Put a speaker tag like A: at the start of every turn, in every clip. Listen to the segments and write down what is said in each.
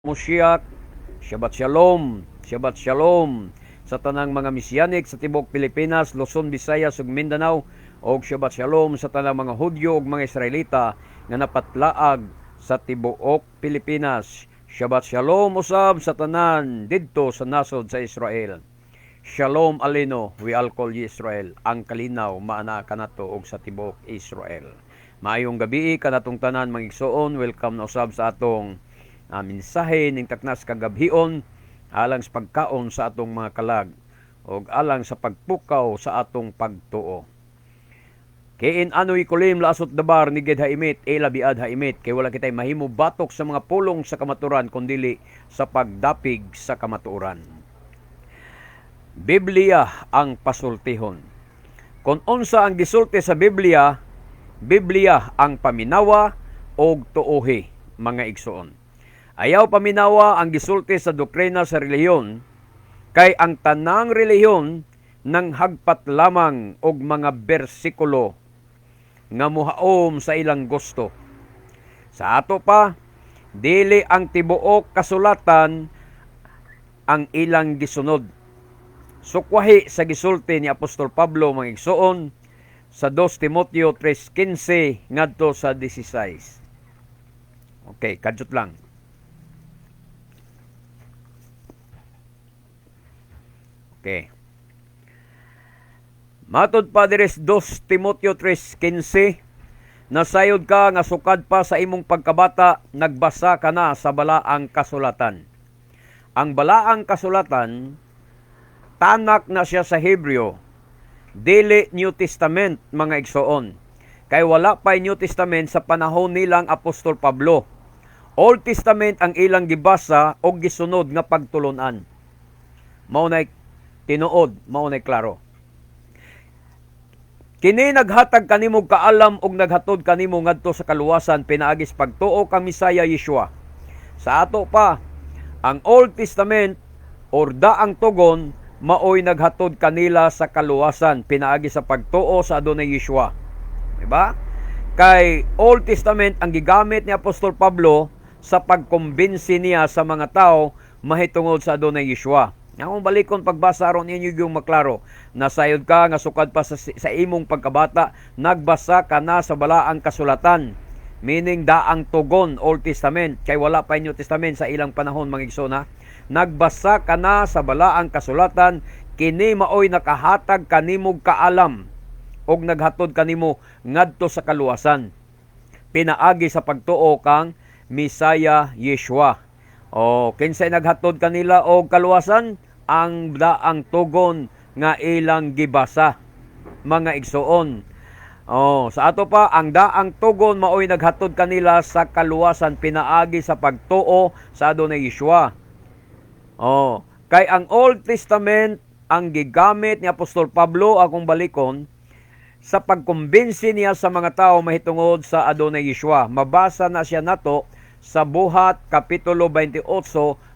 A: Moshiach, Shabbat Shalom, Shabbat Shalom sa tanang mga Mesianic sa tibuok Pilipinas, Luzon, Visayas ug Mindanao, ug Shabbat Shalom sa tanang mga Hudyo ug mga Israelita nga napatlaag sa tibuok Pilipinas. Shabbat Shalom usab sa tanan didto sa nasod sa Israel. Shalom Aleinu ve'al kol Israel, ang kalinaw maana kanato ug sa tibuok Israel. Maayong gabi kanatong tanan, mga igsoon, welcome na usab sa atong mensahe ning taknas kagabhion alang sa pagkaon sa atong mga kalag ug alang sa pagpukaw sa atong pagtuo. Kein anu yecholim la'asot davar neged ha'emet ela be'ad ha'emet, kay wala kitay mahimo batok sa mga pulong sa kamaturan kundili sa pagdapig sa kamatuoran. Biblia ang pasultihon. Kung unsa ang gisulti sa Biblia, Biblia ang paminawa og tuohi, mga igsoon. Ayaw paminawa ang gisulti sa doktrina sa relihiyon, kay ang tanang relihiyon nang hagpat lamang og mga bersikulo nga muhaom sa ilang gusto. Sa ato pa, dili ang tibuok kasulatan ang ilang gisunod. Sukwahi sa gisulti ni Apostol Pablo, mga igsoon, sa 2 Timoteo 3:15 ngadto sa 16. Okay, kadyot lang. Okay. Matod pa diri sa 2 Timoteo 3:15, nasayod ka nga sukad pa sa imong pagkabata nagbasa ka na sa balaang kasulatan. Ang balaang kasulatan, Tanak na siya sa Hebreo, dili New Testament, mga igsoon. Kay wala pa New Testament sa panahon nilang Apostol Pablo. Old Testament ang ilang gibasa o gisunod nga pagtulunan. Mao na tinuod, mao na klaro. Kini naghatag kanimo kaalam ug naghatod kanimo ngadto sa kaluwasan pinaagi sa pagtuo kang Mesaya Yeshua. Sa ato pa, ang Old Testament or daang tugon maoy naghatod kanila sa kaluwasan pinaagi sa pagtuo sa Adonai Yeshua. Diba? Kay Old Testament ang gigamit ni Apostol Pablo sa pagkumbinsi niya sa mga tao mahitungod sa Adonai Yeshua. Akong balikon pagbasa aron inyo yung maklaro. Nasayod ka nga sukad pa sa imong pagkabata, nagbasa ka na sa balaang kasulatan. Meaning daang tugon, Old Testament, kay wala pa New Testament sa ilang panahon, mga igsoon ha. Nagbasa ka na sa balaang kasulatan, kini maoy nakahatag kanimo kaalam og naghatod kanimo ngadto sa kaluwasan pinaagi sa pagtuo kang Mesaya Yeshua. O kinsay naghatod kanila og kaluwasan? Ang daang tugon nga ilang gibasa, mga igsoon. Oh, sa ato pa, ang daang tugon maoy naghatod kanila sa kaluwasan pinaagi sa pagtuo sa Adonai Yeshua. Oh, kay ang Old Testament ang gigamit ni Apostol Pablo, akong balikon, sa pagkumbinsi niya sa mga tao mahitungod sa Adonai Yeshua. Mabasa na siya nato sa Buhat Kapitulo 28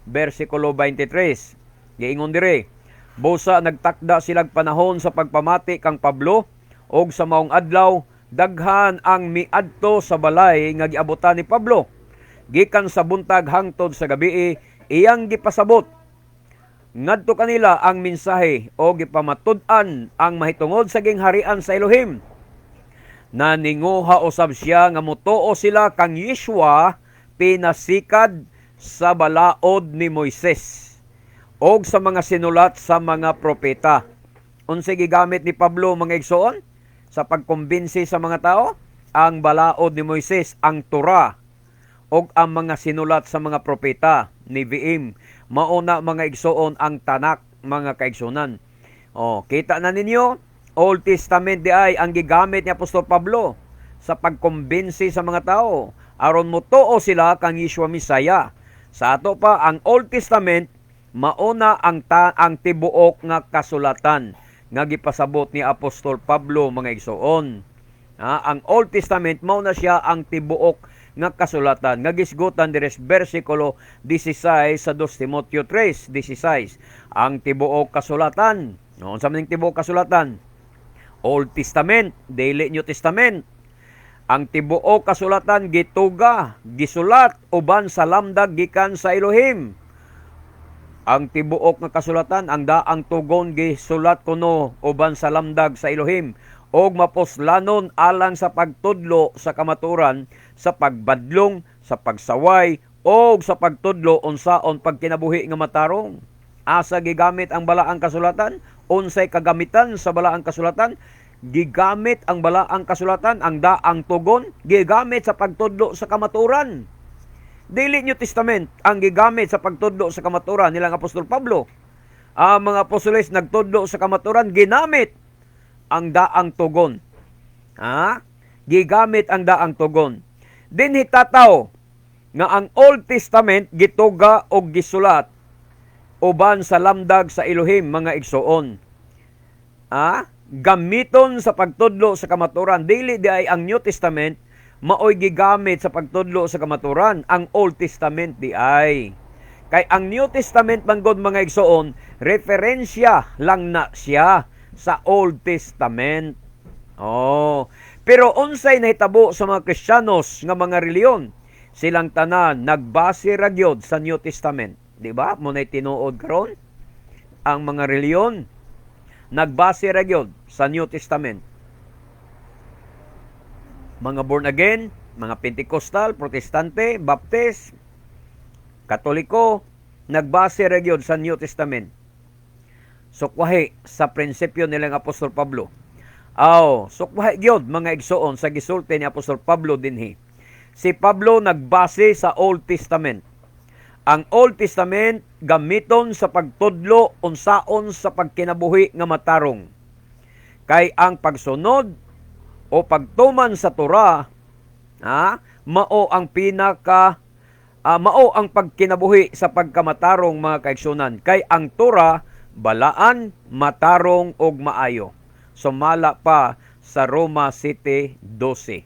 A: versikulo 23. Giingon dire, busa nagtakda silag panahon sa pagpamati kang Pablo, og sa maong adlaw daghan ang miadto sa balay nga giabotan ni Pablo. Gikan sa buntag hangtod sa gabii iyang gipasabot ngadto kanila ang mensahe o gipamatud-an ang mahitungod sa gingharian sa Elohim. Naninguha usab siya nga motuo sila kang Yeshua pinasikad sa balaod ni Moises og sa mga sinulat sa mga propeta. Unsay gigamit ni Pablo, mga igsoon, sa pagkumbinsi sa mga tao? Ang balaod ni Moises, ang Torah, og ang mga sinulat sa mga propeta Nevi'im. Mauna, mga igsoon, ang Tanak, mga kaigsunan. Oh, kita na ninyo, Old Testament di ay ang gigamit ni Apostol Pablo sa pagkumbinsi sa mga tao aron motuo sila kang Yeshua Mesaya. Sa ato pa, ang Old Testament mauna ang tibuok nga kasulatan nga gipasabot ni Apostol Pablo, mga igsoon. Ang Old Testament mao na siya ang tibuok nga kasulatan nga gisgutan diri sa bersikulo 16 sa 2 Timoteo 3:16. Ang tibuok kasulatan. No, unsa man ning tibuok kasulatan? Old Testament, dili New Testament. Ang tibuok kasulatan gituga, gisulat uban sa lamdag gikan sa Elohim. Ang tibuok nga kasulatan, ang daang tugon, gisulat kuno uban sa lamdag sa Elohim og mapuslanon alang sa pagtudlo sa kamaturan, sa pagbadlong, sa pagsaway og sa pagtudlo unsaon pagkinabuhi nga matarong. Asa gigamit ang balaang kasulatan? Unsay kagamitan sa balaang kasulatan? Gigamit ang balaang kasulatan, ang daang tugon, gigamit sa pagtudlo sa kamaturan. Dili New Testament ang gigamit sa pagtudlo sa kamaturan nilang Apostol Pablo. Ang mga apostoles nagtudlo sa kamaturan, ginamit ang daang tugon. Ha? Gigamit ang daang tugon. Dinhi tataw nga ang Old Testament gituga og gisulat uban sa lamdag sa Elohim, mga igsuon. Ah, gamiton sa pagtudlo sa kamaturan. Dili di ay ang New Testament maoy gigamit sa pagtudlo sa kamaturan, ang Old Testament di ay. Kay ang New Testament man gud, mga igsuon, referensya lang na siya sa Old Testament. Oh, pero unsay nahitabo sa mga Kristiyanos nga mga reliyon? Silang tanan nagbase ra gyud sa New Testament. Di ba? Mao nay tinuod karon. Ang mga reliyon nagbase ra gyud sa New Testament. Mga born again, mga Pentecostal, Protestante, Baptist, Katoliko, nagbase ra gyud sa New Testament. Sukwahi sa prinsipyo nilang Apostol Pablo. Aw, sukwahi gyud, mga igsuon, sa gisulti ni Apostol Pablo dinhi. Si Pablo nagbase sa Old Testament. Ang Old Testament gamiton sa pagtudlo unsaon sa pagkinabuhi nga matarong. Kay ang pagsunod o pagtuman sa Torah, ha, mao ang pagkinabuhi sa pagkamatarong, mga kaigsunan, kay ang Torah balaan, matarong ug maayo. Sumala pa sa Roma 7:12.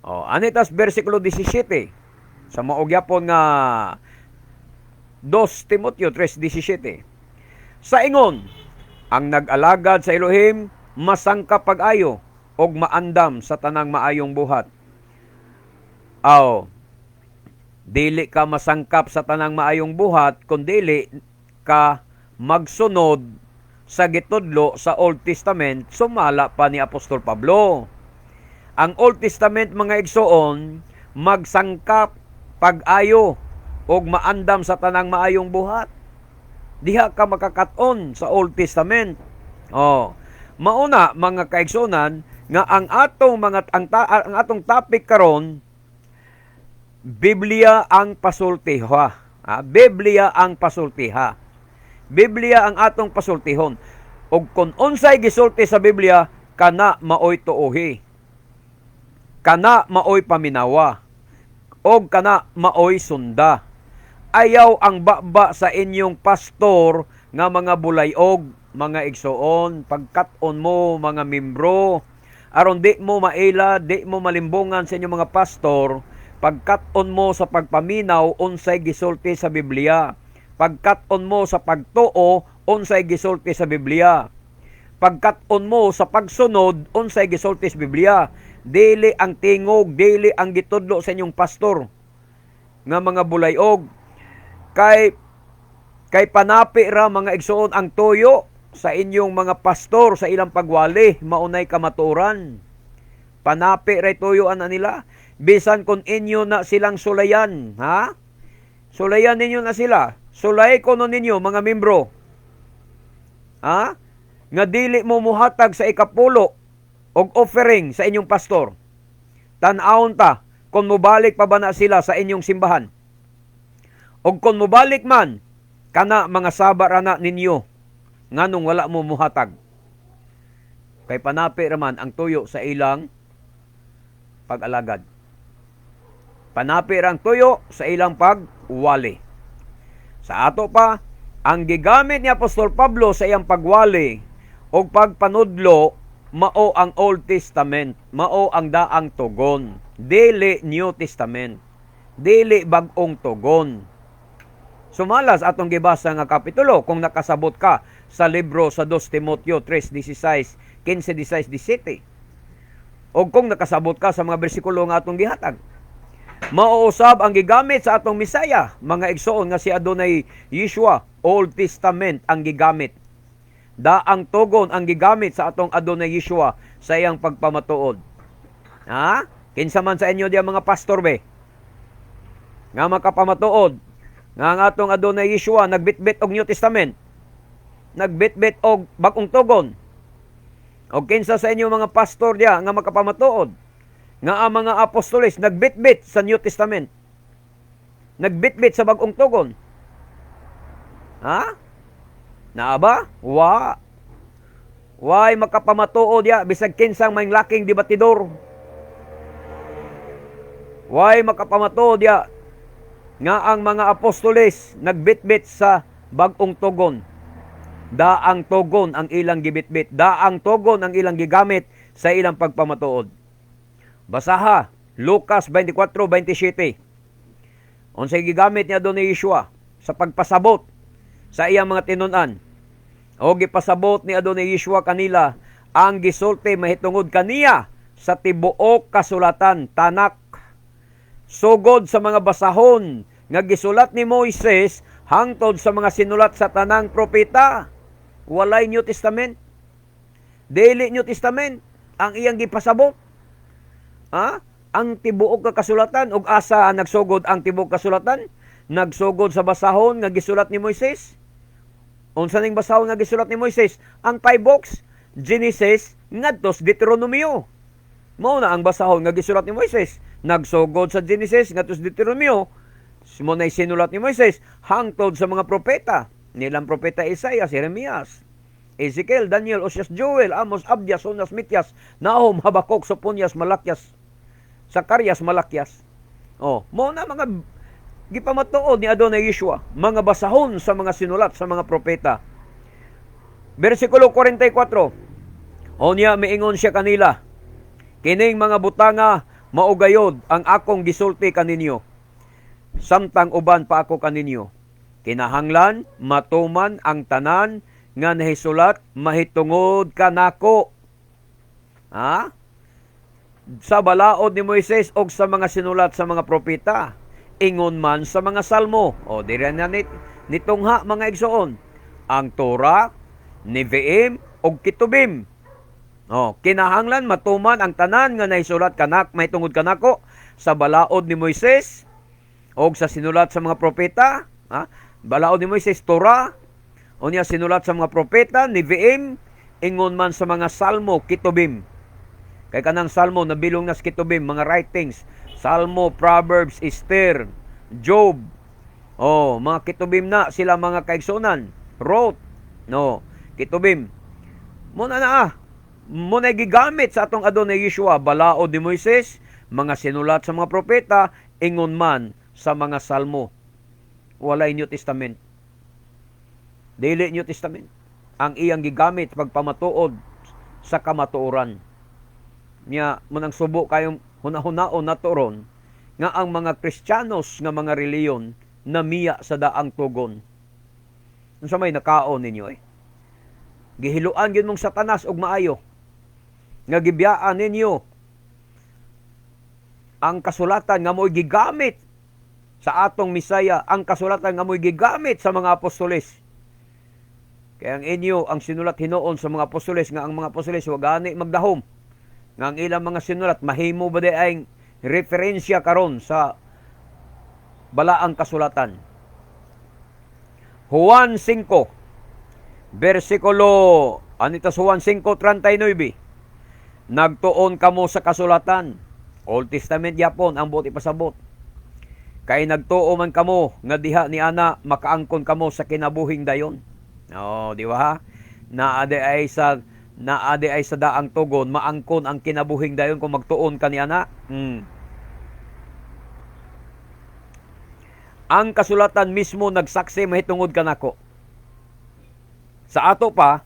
A: Oh, anitas bersikulo 17 sa mao gyapon nga 2 Timoteo 3:17. Sa ingon, ang nag-alagad sa Elohim masangkap pag-ayo og maandam sa tanang maayong buhat. Aw, dili ka masangkap sa tanang maayong buhat kung dili ka magsunod sa gitudlo sa Old Testament sumala pa ni Apostol Pablo. Ang Old Testament, mga igsoon, magsangkap pag-ayo og maandam sa tanang maayong buhat. Diha ka makakaton sa Old Testament. Oh, mauna, mga kaigsunan, nga ang atong mga ang, ta, ang atong topic karon, Biblia ang pasultiha. Ah, Biblia ang pasultiha. Biblia ang atong pasultihon. Og kung unsay gisulti sa Biblia, kana maoy tuohi. Kana maoy paminawa. Og kana maoy sunda. Ayaw ang baba sa inyong pastor nga mga bulayog, mga igsoon, pagkat-on mo mga membro. Aron di mo maila, di mo malimbungan sa inyong mga pastor, pagkat-on mo sa pagpaminaw unsay gisulti sa Biblia. Pagkat-on mo sa pagtuo unsay gisulti sa Biblia. Pagkat-on mo sa pagsunod unsay gisulti sa Biblia. Dili ang tingog, dili ang gitudlo sa inyong pastor nga mga bulayog. Kay panapi ra, mga igsoon, ang tuyo sa inyong mga pastor sa ilang pagwali, maunay kamatuoran. Panapi ra tuyo ana nila. Bisan kung inyo na silang sulayan, ha? Sulayan ninyo na sila. Sulay ko no ninyo mga membro. Ha? Nga dili mo muhatag sa ikapulo og offering sa inyong pastor. Tan-awon ta kung mobalik pa ba na sila sa inyong simbahan. Og kung mobalik man, kana mga saba ra na ninyo nganong wala mo muhatag. Kay panapi raman ang tuyo sa ilang pag-alagad. Panapi ra ang tuyo sa ilang pagwali. Sa ato pa, ang gigamit ni Apostol Pablo sa iyang pagwali o pagpanudlo mao ang Old Testament, mao ang daang tugon, dili New Testament, dili bag-ong tugon. Sumala sa atong gibasa nga kapitulo, kung nakasabot ka sa libro sa 2 Timoteo 3:16, 15, 16, 17. O kung nakasabot ka sa mga bersikulo nga atong gihatag. Mao usab ang gigamit sa atong Misaya, mga igsoon, nga si Adonai Yeshua, Old Testament ang gigamit. Daang tugon ang gigamit sa atong Adonai Yeshua sa iyang pagpamatuod. Ha? Kinsa man sa inyo diya, mga pastor be, nga makapamatuod nga ang atong Adonai Yeshua nagbitbit og New Testament, nagbitbit og Bag-ong Tugon? O kinsa sa inyo mga pastor diya nga makapamatuod nga ang mga apostoles nagbitbit sa New Testament, nagbitbit sa Bag-ong Tugon? Ha? Naa ba? Wa. Way makapamatuod ya bisag kinsang may laking debatidor. Way makapamatuod ya nga ang mga apostoles nagbitbit sa Bag-ong Tugon. Daang tugon ang ilang gibitbit, daang tugon ang ilang gigamit sa ilang pagpamatuod. Basaha Lucas 24:27. Unsay gigamit ni Adonai Yeshua sa pagpasabot sa iyang mga tinun-an? O gipasabot ni Adonai Yeshua kanila ang gisulti mahitungod kaniya sa tibuok kasulatan, Tanak, sugod sa mga basahon nga gisulat ni Moises hangtod sa mga sinulat sa tanang propeta. Walay New Testament. Dili New Testament ang iyang gipasabot. Ha? Ang tibuok nga kasulatan. Ug asa nagsugod ang tibuok kasulatan? Nagsugod sa basahon nga gisulat ni Moises. Unsa ning basahon nga gisulat ni Moises? Ang five books, Genesis ngadto sa Deuteronomio. Mao na ang basahon nga gisulat ni Moises. Nagsugod sa Genesis ngadto sa Deuteronomio. Mao na sinulat ni Moises hangtod sa mga propeta. Nilang propeta Isaiah, Jeremias, Ezekiel, Daniel, Osias, Joel, Amos, Abdias, Jonas, Mitias, Nahum, Habakuk, Soponias, Malakias, Sakarias, Malakias. Oh, mao na mga gipamatuod ni Adonai Yeshua, mga basahon sa mga sinulat sa mga propeta. Versikulo 44. Onya miingon siya kanila, "Kining mga butanga mao gayod ang akong gisulti kaninyo samtang uban pa ako kaninyo. Kinahanglan matuman ang tanan nga nahisulat mahitungod kanako." Ha? Sa balaod ni Moises og sa mga sinulat sa mga propeta, ingon man sa mga salmo. O diri na nitungha, mga igsoon, ang Torah, Nevi'im ug Ketubim. O, kinahanglan matuman ang tanan nga nahisulat mahitungod kanako sa balaod ni Moises og sa sinulat sa mga propeta, ha? Balaod ni Moises, Torah, unya sinulat sa mga propeta, Nevi'im, ingon man sa mga salmo, Ketubim. Kay kanang salmo nabilong na sa Ketubim, mga writings, Salmo, Proverbs, Esther, Job. Oh, mga Ketubim na sila, mga kaigsunan. Ruth, no, Ketubim. Muna na ah. Muna gigamit sa atong Adonai Yeshua, balaod ni Moises, mga sinulat sa mga propeta, ingon man sa mga salmo. Walay New Testament. Dili New Testament ang iyang gigamit pagpamatuod sa kamatuoran. Nya munang subo kayong hunahunaon nato ron nga ang mga Kristiyanos nga mga reliyon namiya sa daang tugon. Unsa may nakaon ninyo eh? Gihiluan gyud mong Satanas og maayo nga gibiyaan ninyo ang kasulatan nga mo'y gigamit sa atong Misaya, ang kasulatan nga mo'y gigamit sa mga apostoles. Kaya ang inyo, ang sinulat hinuon sa mga apostoles nga ang mga apostoles wa gani magdahom nga ang ilang mga sinulat mahimo ba di ay referensya karon sa balaang kasulatan. Juan 5 versikulo anita, Juan 5:39. "Nagtuon kamo sa kasulatan." Old Testament yapon ang buot ipasabot. "Kay nagtuo man kamo nga diha ni ana makaangkon kamo sa kinabuhing dayon." Oh, di ba? Naa di ay sa daang tugon maangkon ang kinabuhing dayon kung magtuon ka ni ana. "Ang kasulatan mismo nagsaksi mahitungod kanako." Sa ato pa,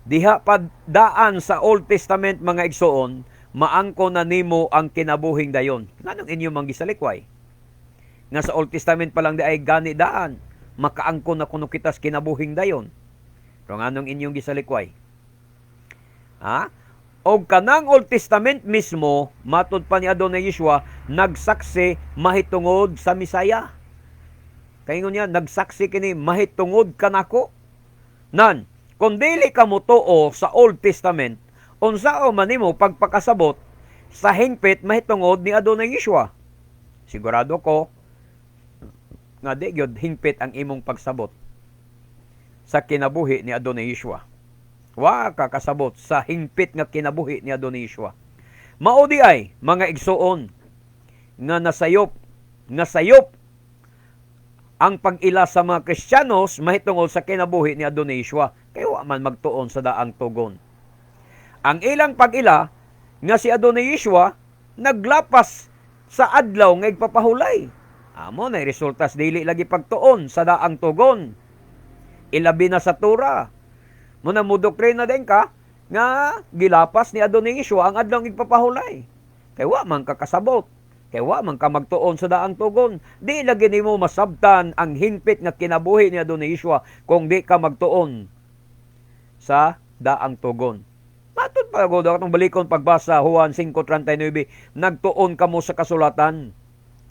A: diha pa daan sa Old Testament, mga igsoon, maangkon na nimo ang kinabuhing dayon. Nganong inyo man gisalikway? Nga sa Old Testament pa lang di ay gani daan, makaangkon na kuno kita sa kinabuhing dayon. Pero nganong inyong gisalikway? Ha? Og kanang Old Testament mismo, matud pa ni Adonai Yeshua, nagsaksi mahitungod sa Misaya. Kaingon niya, nagsaksi kini mahitungod kanako. Nan, kung dili ka motuo sa Old Testament, unsao man nimo pagpakasabot sa hingpit mahitungod ni Adonai Yeshua? Sigurado ko nga di gyud hingpit ang imong pagsabot sa kinabuhi ni Adonai Yeshua. Wa ka kasabot sa hingpit nga kinabuhi ni Adonai Yeshua. Mao diay, mga igsuon, nga sayop ang pag-ila sa mga Kristiyanos mahitungod sa kinabuhi ni Adonai Yeshua kay wa man magtuon sa daang tugon. Ang ilang pag-ila nga si Adonai Yeshua naglapas sa adlaw nga igpapahulay. Amo na resultas dili lagi pagtuon sa daang tugon. Ilabi na sa Torah. Muna mudoktrina din ka nga gilapas ni Adonai Yeshua ang adlaw igpapahulay. Kay wa man ka kasabot. Kay wa man ka magtuon sa daang tugon. Di lagi nimo masabtan ang hingpit nga kinabuhi ni Adonai Yeshua kung di ka magtuon sa daang tugon. Matod pa gud atong balikon pagbasa Juan 5:39, nagtuon kamo sa kasulatan.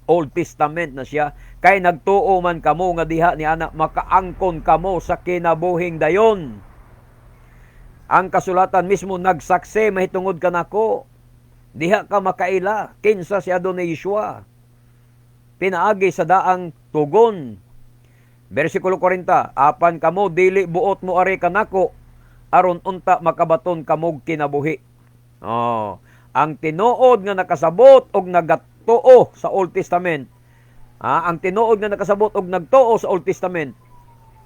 A: Old Testament na siya. Kay nagtuo man kamo nga diha ni ana makaangkon kamo sa kinabuhing dayon. Ang kasulatan mismo nagsaksi mahitungod kanako. Diha ka makaila kinsa si Adonai Yeshua pinaagi sa daang tugon. Versikulo 40, apan kamo dili buot mo ari kanako aron unta makabaton kamog kinabuhi. Oh, ang tinuod nga nakasabot og nagatuo sa Old Testament. Ah, ang tinuod nga nakasabot og nagtuo sa Old Testament.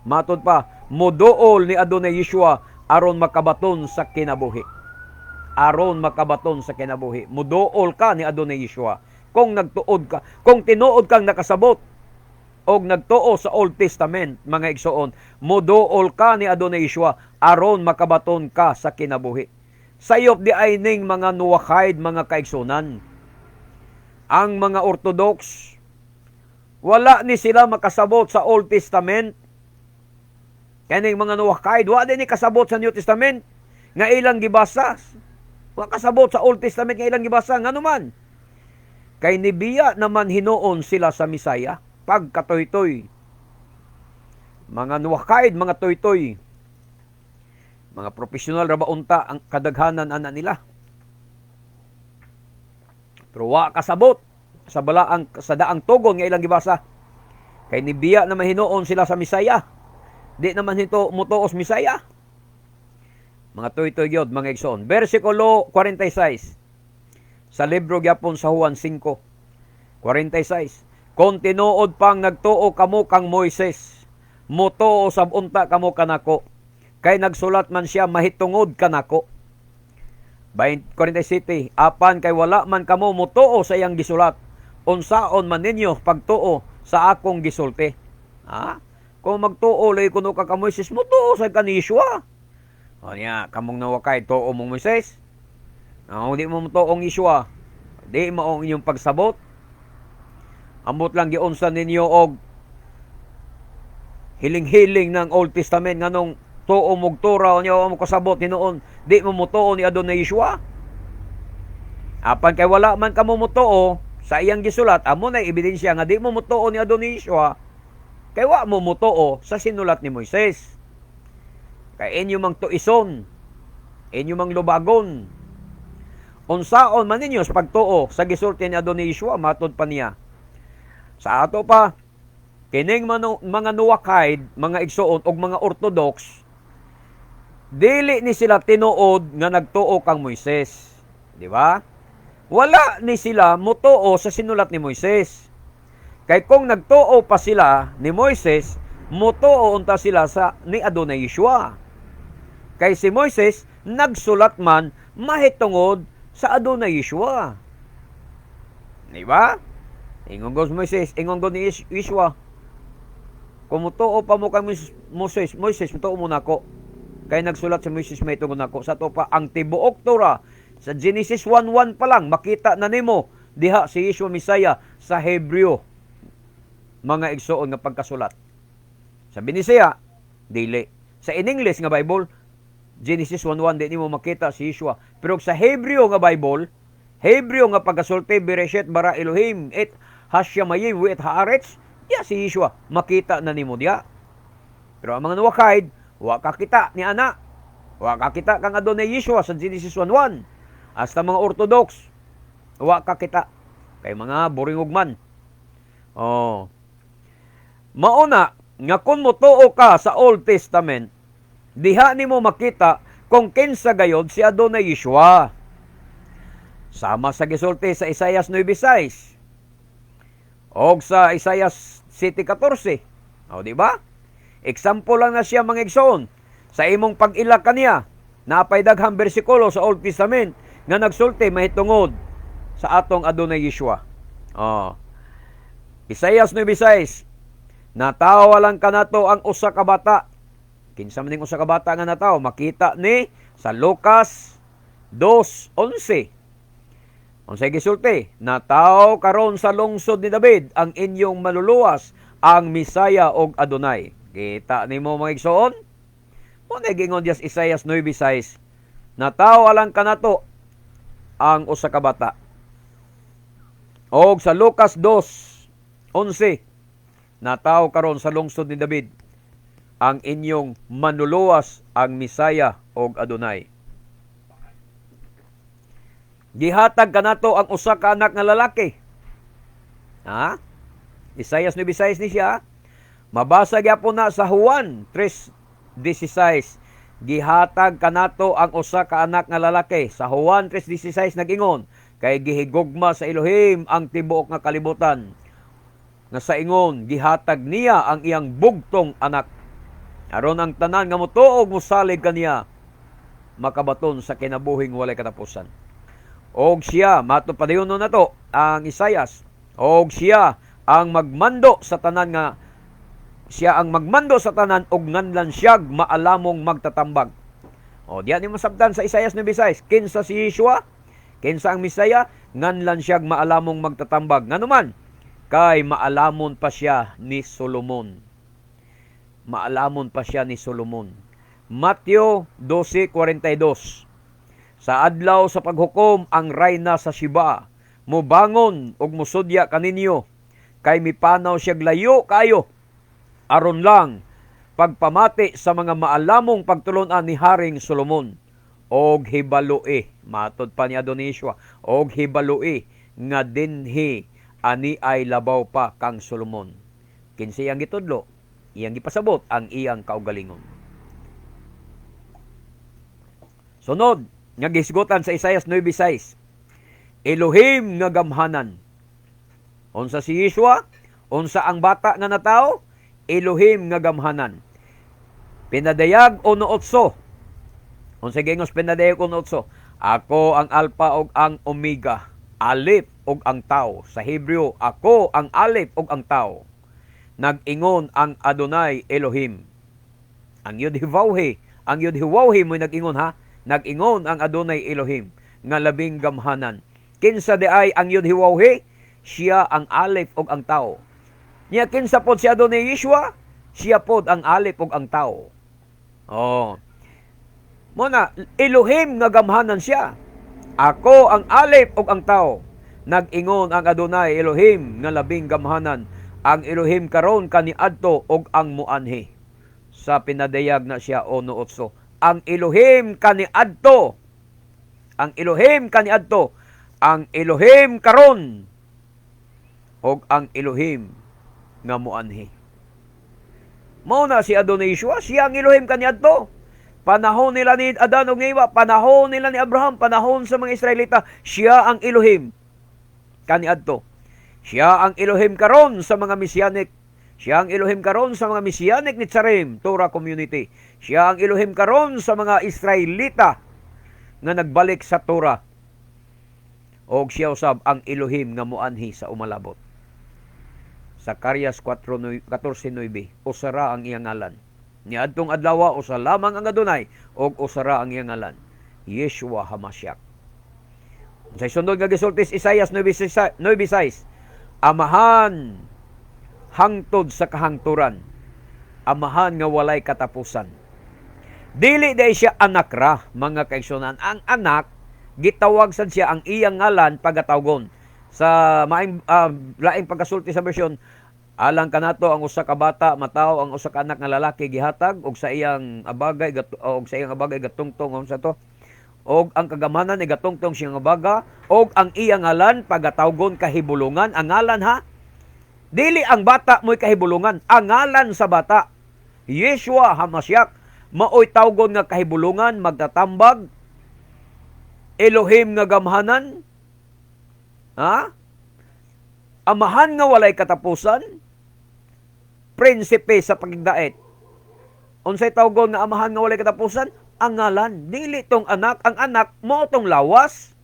A: Matod pa, moduol ni Adonai Yeshua aron makabaton sa kinabuhi. Aron makabaton sa kinabuhi. Muduol ka ni Adonai Yeshua kung nagtuod ka, kung tinuod kang nakasabot og nagtuo sa Old Testament, mga igsoon, moduol ka ni Adonai Yeshua aron makabaton ka sa kinabuhi. Sayop diay ning mga Noahide, mga kaigsunan. Ang mga Orthodox, wala ni sila makasabot sa Old Testament. Kaning mga Noahide, wa din ni kasabot sa New Testament nga ilang gibasa. Wa kasabot sa Old Testament nga ilang gibasa. Ngano man? Kay nibiya naman hinuon sila sa Misaya pagkatoytoy. Mga Noahide, mga toytoy. Mga profesional ra ba unta ang kadaghanan ana nila. Pero wa kasabot sa daang tugon nga ilang gibasa. Kay nibiya na mahinuon sila sa Misaya. Di naman ito mutuos Misaya. Mga toy-toy gyud, mga igsoon. Versikulo 46. Sa libro gyapon sa Juan 5. 46. Kung tinuod pang nagtuo kamo kang Moises, mutuo sab unta kamo kanako. Kay nagsulat man siya mahitungod kanako. 47. Apan kay wala man kamo mutuo sa iyang gisulat, unsaon man ninyo pagtuo sa akong gisulti? Ha? Kung magtuo lay kuno ka ka Moises, mutuo sa ka ni Yeshua. O niya, kamong Noahide, tuo mong Moises. Ang di mo mutuong Yeshua, di mao ang inyong pagsabot. Ambot lang giunsa ninyo og hiling-hiling ng Old Testament. Nganong tuo mog Torah, niya mo kasabot hinuon di mo mutuo ni Adonai Yeshua? Apan kay wala man kamo mutuo sa iyang gisulat, amo na ebidensya nga di mo mutuo ni Adonai Yeshua kay wa mo mutuo sa sinulat ni Moises. Kay inyo mang tuison, inyo mang lubagon. Unsaon man ninyo sa pagtuo sa gisulti ni Adonai Yeshua? Matod pa niya. Sa ato pa, kining mga Noahide, mga igsuon og mga Orthodox, dili ni sila tinuod nga nagtuo kang Moises. Di ba? Wala ni sila mutuo sa sinulat ni Moises. Kay kung nagtuo pa sila ni Moises, mutuo unta sila sa ni Adonai Yeshua. Kay si Moises nagsulat man mahitungod sa Adonai Yeshua. Di ba? Ingon ko Moises, ingon ko ni Yeshua, kung mutuo pa mo kay Moses, Moises, mutuo mo nako. Kay nagsulat si Moises mahitungod nako. Sa ato pa, ang tibuok Torah, sa Genesis 1:1 pa lang, makita na nimo diha si Yeshua Mesaya sa Hebreo, mga igsuon, nga pagkasulat. Sa Binisaya, dili. Sa in English nga Bible, Genesis 1:1 di nimo makita si Yeshua. Pero sa Hebreo nga Bible, Hebreo nga pagkasulti, "Bereshit bara Elohim et hashamayim wa et haaretz," ya si Yeshua makita na nimo diya. Pero ang mga Noahide, wa kakita ni ana. Wa kakita kang Adonai Yeshua sa Genesis 1:1. Hasta mga Orthodox, wa kakita. Kay mga boringog man. Oh. Mauna nga kung motuo ka sa Old Testament, diha nimo makita kung kinsa gayod si Adonai Yeshua. Sama sa gisulti sa Isaias 9:6 og sa Isaias 7:14. O, di ba? Example lang na siya, mga igsoon. Sa imong pag-ila kaniya, napay daghang bersikulo sa Old Testament nga nagsulti mahitungod sa atong Adonai Yeshua. Oh. Isaias 9:6, "Natawo lang kanato ang usa ka bata." Kinsa man ning usa ka bata nga natawo? Makita ni sa Lucas 2:11. Unsay gisulti? "Natawo karon sa lungsod ni David ang inyong maluluwas, ang Misaya og Adonai." Kita nimo, mga igsoon? Mo na gingon diya sa Isaias 9:6. "Natawo alang kanato ang usa ka bata." Og sa Lucas 2:11, "Natawo karon sa lungsod ni David ang inyong manluluwas, ang Misaya og Adonai." "Gihatag kanato ang usa ka anak nga lalaki." Ha? Isaias 9:6 ni siya. Mabasa gyapon na sa Juan 3:16. "Gihatag kanato ang usa ka anak nga lalaki." Sa Juan 3:16 nag-ingon, "Kay gihigugma sa Elohim ang tibuok nga kalibutan nga sa ingon gihatag niya ang iyang bugtong anak, aron ang tanan nga motuo og mosalig kaniya makabaton sa kinabuhing walay katapusan." Og siya, mato padayon na to ang Isayas, "Og siya ang magmando sa tanan nga siya ang magmando sa tanan og nganlan siyag maalamong magtatambag." O, diyan nimo masabtan sa Isayas 9:6, kinsa si Yeshua? Kinsa ang Mesaya? Nganlan siyag maalamong magtatambag. Nganuman? Kay maalamon pa siya ni Solomon. Maalamon pa siya ni Solomon. Matthew 12:42. "Sa adlaw sa paghukom, ang rayna sa Sheba mubangon ug musudya kaninyo, kay mipanaw siya layo kayo aron lang pagpamati sa mga maalamong pagtulunan ni Haring Solomon. Og hibaloi," matod pa ni Adonai Yeshua, "og hibaloi nga dinhi ani ay labaw pa kang Solomon." Kinsa iyang gitudlo? Iyang gipasabot ang iyang kaugalingon. Sunod nga gisgutan sa Isaias 9:6. Elohim nga gamhanan. Unsa si Yeshua? Unsa ang bata nga natawo? Elohim nga gamhanan. Pinadayag 1:8. Unsa gingos Pinadayag 1:8? "Ako ang Alpha ug ang Omega, Alif ug ang Tao." Sa Hebreo, "Ako ang Alif ug ang Tao. Nag-ingon ang Adonai Elohim." Ang Yud-Heh-Vav-Heh, ang Yud-Heh-Vav-Heh mo nag-ingon ha. Nag-ingon ang Adonai Elohim nga labing gamhanan. Kinsa di ay ang Yud-Heh-Vav-Heh? Siya ang Alif ug ang Tao. Nya kinsa pod si Adonai Yeshua? Siya pod ang Alif ug ang Tao. Oh. Muna, Elohim nga gamhanan siya. "Ako ang Alif ug ang Tao. Nag-ingon ang Adonai Elohim nga labing gamhanan, ang Elohim karon kaniadto ug ang muanhi." Sa Pinadayag na siya 1:8. Ang Elohim kaniadto. Ang Elohim kaniadto. Ang Elohim karon ug ang Elohim nga muanhi. Mao na si Adonai Yeshua, siya ang Elohim kaniadto. Panahon nila ni Adan ug Eva, panahon nila ni Abraham, panahon sa mga Israelita, siya ang Elohim kaniadto. Siya ang Elohim karon sa mga Messianic. Siya ang Elohim karon sa mga Messianic Netzarim, Torah community. Siya ang Elohim karon sa mga Israelita nga nagbalik sa Torah. Og siya usab ang Elohim nga muanhi sa umalabot. Zacarias 14:9, usara ang iyang ngalan. Niadtong adlaw, usa lamang ang Adonai og usara ang iyang ngalan, Yeshua Hamashiach. Sa sunod nga gisulti sa Isaias 9:6, Amahan hangtod sa kahangturan. Amahan nga walay katapusan. Dili diay siya anak ra, mga kaigsunan. Ang anak gitawag sad siya ang iyang ngalan pagatawgon. Sa maing laing pagkasulti sa bersyon, alang kanato ang usa ka bata matawo, ang usa ka anak nga lalaki gihatag, og sa iyang abagay og sa iyang abagay gatungtong unsa to, og ang kagamanan ay gatungtong siyang abaga, og ang iyang ngalan pagatawgon Kahibulungan. Ang ngalan ha, dili ang bata mo'y kahibulungan, ang ngalan sa bata Yeshua Hamashiach maoy tawgon nga Kahibulungan, Magtatambag, Elohim nga Gamhanan, ha, Amahan nga Walay Katapusan, Prinsipe sa Pagdait. Unsay tawgon nga Amahan nga Walay Katapusan? Ang ngalan, dili tong anak. Ang anak mao tong lawas.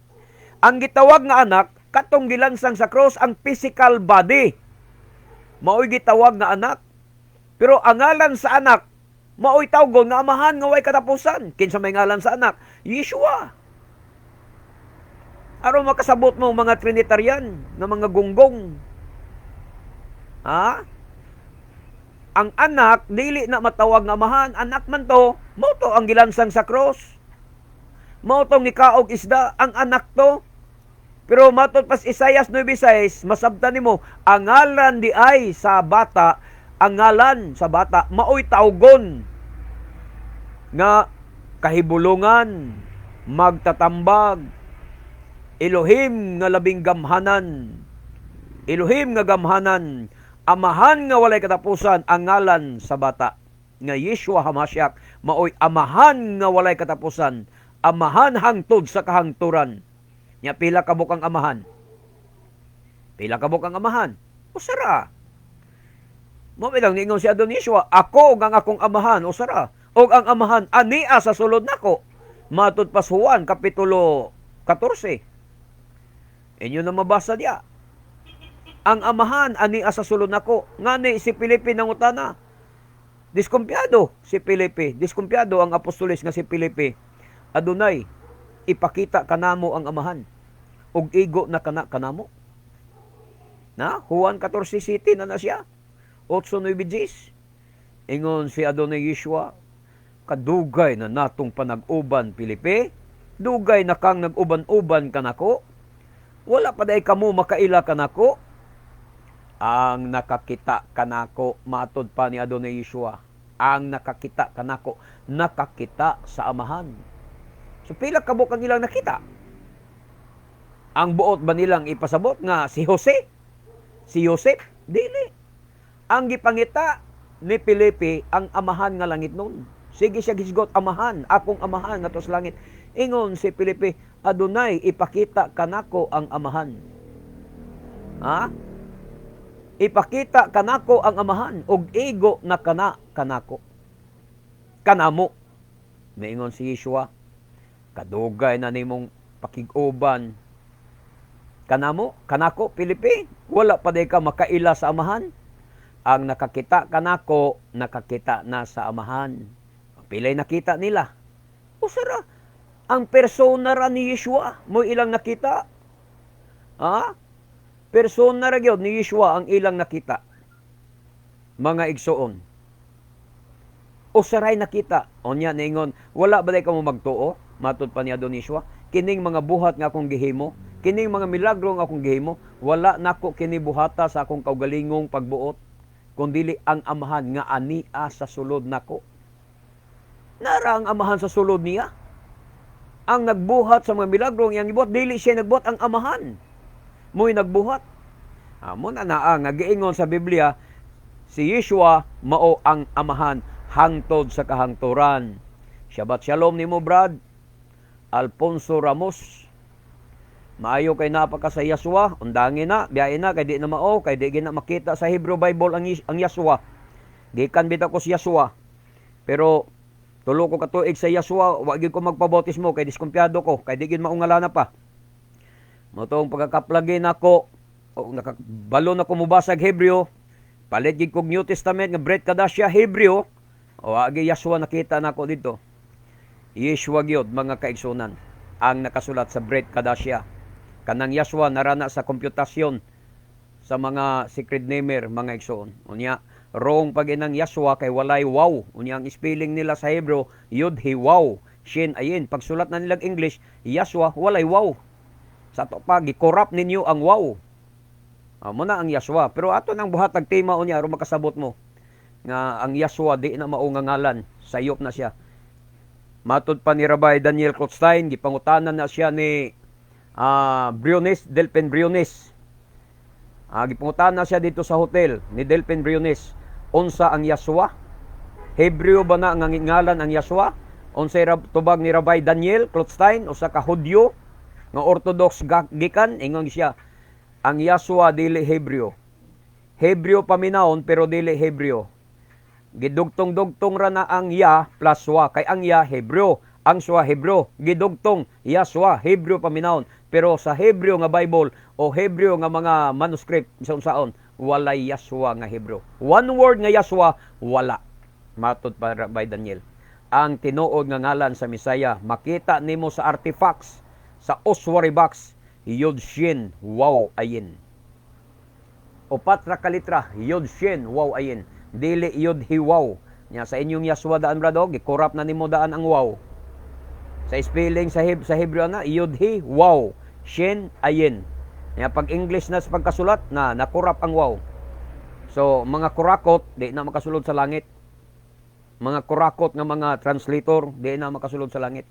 A: Ang gitawag nga anak katong gilansang sa cross, ang physical body. Maoy gitawag nga anak. Pero ang ngalan sa anak maoy tawgon nga Amahan nga Way Katapusan. Kinsa may ngalan sa anak? Yeshua. Aron makasabot mo, mga Trinitarian nga mga gunggong. Ha? Ang anak dili na matawag nga Amahan, anak man to, mao to ang gilansang sa cross. Mao tong nikaog isda, ang anak to. Pero matod pas Isaias 9:6, masabtan nimo ang ngalan di ay sa bata, ang ngalan sa bata maoy tawgon nga Kahibulungan, Magtatambag, Elohim nga Labing Gamhanan, Elohim nga Gamhanan, Amahan nga Walay Katapusan. Ang ngalan sa bata nga Yeshua Hamashiach maoy Amahan nga Walay Katapusan, Amahan hangtod sa kahangturan. Nya pila ka ang Amahan? Pila ka ang Amahan? Usa ra. Mao bilang niingon si Adon Yeshua, "Ako ug ang akong Amahan usa ra." Og ang Amahan ania sa sulod nako. Matud pa Juan kapitulo 14. Inyo na mabasa diya. Ang Amahan ania sa sulod nako. Ngani si Felipe nangutana. Diskumpiyado si Felipe. Diskumpiyado ang apostoles nga si Felipe. "Adunay, ipakita kanamo ang Amahan. Ug igo na kana kanamo." Na, Juan 14:7 na na siya. 8:9. Ingon si Adonai Yeshua, "Kadugay na natong panag-uban, Felipe. Dugay na kang nag-uban-uban kanako. Wala pa diay kamo makaila kanako. Ang nakakita kanako," matod pa ni Adonai Yeshua, "ang nakakita kanako, nakakita sa Amahan." So pila ka ang ilang nakita? Ang buot ba nilang ipasabot nga si Jose? Si Joseph? Dili. Ang gipangita ni Felipe ang Amahan nga langit nun. Sige siya gisgot, "Amahan, akong Amahan nga sa langit." Ingon si Felipe, "Adunay, ipakita kanako ang Amahan. Ha? Ipakita kanako ang Amahan ug igo na kana kanako. Kanamo." Niingon si Yeshua, "Kadugay na nimong pakig-uban kanamo, kanako, Felipe, wala pa diay ka makaila sa Amahan. Ang nakakita kanako, nakakita na sa Amahan." Pilay nakita nila? Usa ra. Ang persona ra ni Yeshua mo ilang nakita. Ha? Persona ra gyud ni Yeshua ang ilang nakita. Mga igsuon. Usa ray nakita. Unya niingon, "Wala ba diay kamo magtuo?" Matod pa ni Adon Yeshua, "Kining mga buhat nga akong gihimo, kining mga milagro nga akong gihimo, wala nako kini buhata sa akong kaugalingong pagbuot, kundili ang Amahan nga ania sa sulod nako." Nara ang Amahan sa sulod niya. Ang nagbuhat sa mga milagro ang iyang gibuhat, dili siya nagbuhat, ang Amahan mo'y nagbuhat. Amo na naa nga giingon sa Biblia, si Yeshua mao ang Amahan hangtod sa kahangturan. Shabbat shalom nimo, Brad Alfonso Ramos. Maayo kay naa pa ka sa Yahshua, undangi na, biyahe na kay di na mao, kay di gina makita sa Hebrew Bible ang Yahshua. Gikan bitaw ko si Yahshua. Pero 3 ko katuig sa Yahshua, wa gyud ko magpabautismo kay diskumpiyado ko, kay di gyud maungalana pa. Mao tong pagkakaplagi nako, o nakabalo na ko mobasag Hebreo, palit gyud kog New Testament nga Brit Kadasha Hebreo, o agi Yahshua nakita nako dito. Yeshua gyud, mga kaigsunan, ang nakasulat sa Brit Kadasha. Kanang Yahshua narana sa komputasyon sa mga secret namer, mga igsoon. Unya, Wrong pag inang Yahshua kay walay waw. Unya ang spelling nila sa Hebrew, yud he waw shin ayin. Pagsulat na nilang English, Yahshua, walay waw. Sa ato pa, gi-corrupt ninyo ang waw. Mo na ang Yahshua. Pero ato nang buhatag tema unya aron makasabot mo nga ang Yahshua di na mao nga ngalan, sayop na siya. Matud pa ni Rabbi Daniel Klotstein, gipangutanan na siya ni Briones, Delphin Briones. Gipangutana siya dito sa hotel ni Delphin Briones. Unsa ang Yahshua? Hebreo ba na ang ngalan ang Yahshua? Unsay tubag ni Rabbi Daniel Klotstein, usa ka Hudyo nga Orthodox gikan, ingon siya, ang Yahshua dili Hebreo. Hebreo paminawon pero dili Hebreo. Gidugtong-dugtong ra na ang Ya plus Swa kay ang Ya Hebreo, ang Swa Hebreo, gidugtong Yahshua, Hebreo paminawon. Pero sa Hebreo nga Bible o Hebreo nga mga manuscript sa unsaon, walay Yahshua nga Hebreo. One word nga Yahshua wala. Matod pa by Daniel. Ang tinuod nga ngalan sa Mesaya makita nimo sa artifacts sa ossuary box, Yod Shin Waw Ayin. Upat ra ka litra, Yod Shin Waw Ayin. Dili Yod Hi Waw. Nya sa inyong Yahshua daan, brado, gi-corrupt na nimo daan ang waw. Sa spelling sa Hebreo na Yod Hi Waw Shin Ayin. Nya pag English na sa pagkasulat na na-corrupt ang waw. So mga kurakot di na makasulod sa langit. Mga kurakot nga mga translator di na makasulod sa langit.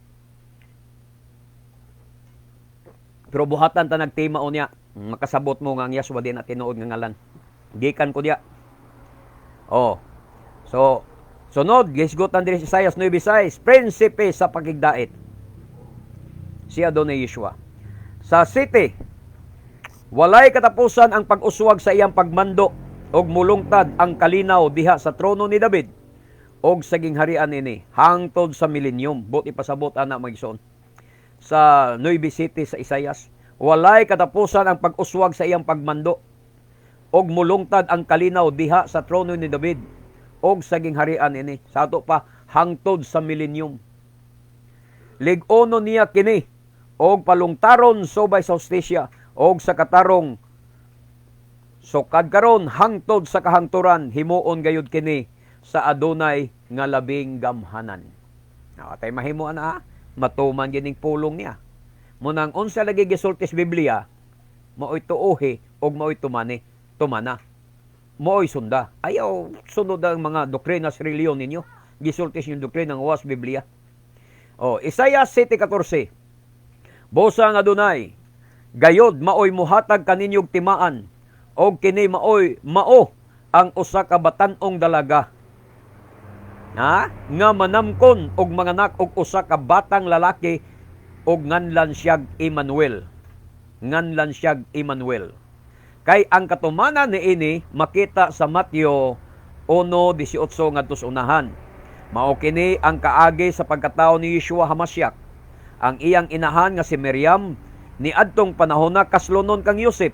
A: Pero buhatan ta nagtima unya, makasabot mo nga ang Yahshua di na tinuod nga ngalan. Gikan ko diya. Oh. So, sunod, gisgutan diri sa Isaiah 9:6, prinsipe sa pakigdait. Si Adonai Yeshua. Sa city, walay katapusan ang pag-uswag sa iyang pagmando og mulungtad ang kalinaw diha sa trono ni David og sa gingharian ini hangtod sa millennium. Buot ipasabot ana, mga igsoon. Sa Nueve City sa Isaias, walay katapusan ang pag-uswag sa iyang pagmando og mulungtad ang kalinaw diha sa trono ni David og sa gingharian ini, sa ato pa, hangtod sa millennium. Lig-onon niya kini og palungtaron subay sa hustisya og sa katarong sukad karon hangtod sa kahangturan. Himuon gayud kini sa Adunay nga labing gamhanan. Atay mahimo ana, matuman gining pulong niya. Munang unsa lagi gisulti sa Biblia, maoy tuohi og maoy tumani, tumana. Maoy sunda. Ayaw sunod ang mga doktrina sa reliyon ninyo. Gisulti yung doktrina ng was Biblia. Oh, Isaiah 7:14. Busa nga Adunay, gayod maoy muhatag kaninyog timaan, og kini maoy mao ang usa ka batan-ong dalaga. Ha? Nga manamkon og manganak og usa ka batang lalaki og nganlan siyag Emmanuel. Nganlan siyag Emmanuel. Kay ang katumanan niini makita sa Mateo 1:18 ngadto sa unahan. Mao kini ang kaagi sa pagkatao ni Yeshua Hamashiach. Ang iyang inahan nga si Miriam niadtong panahona kaslonon kang Yosef.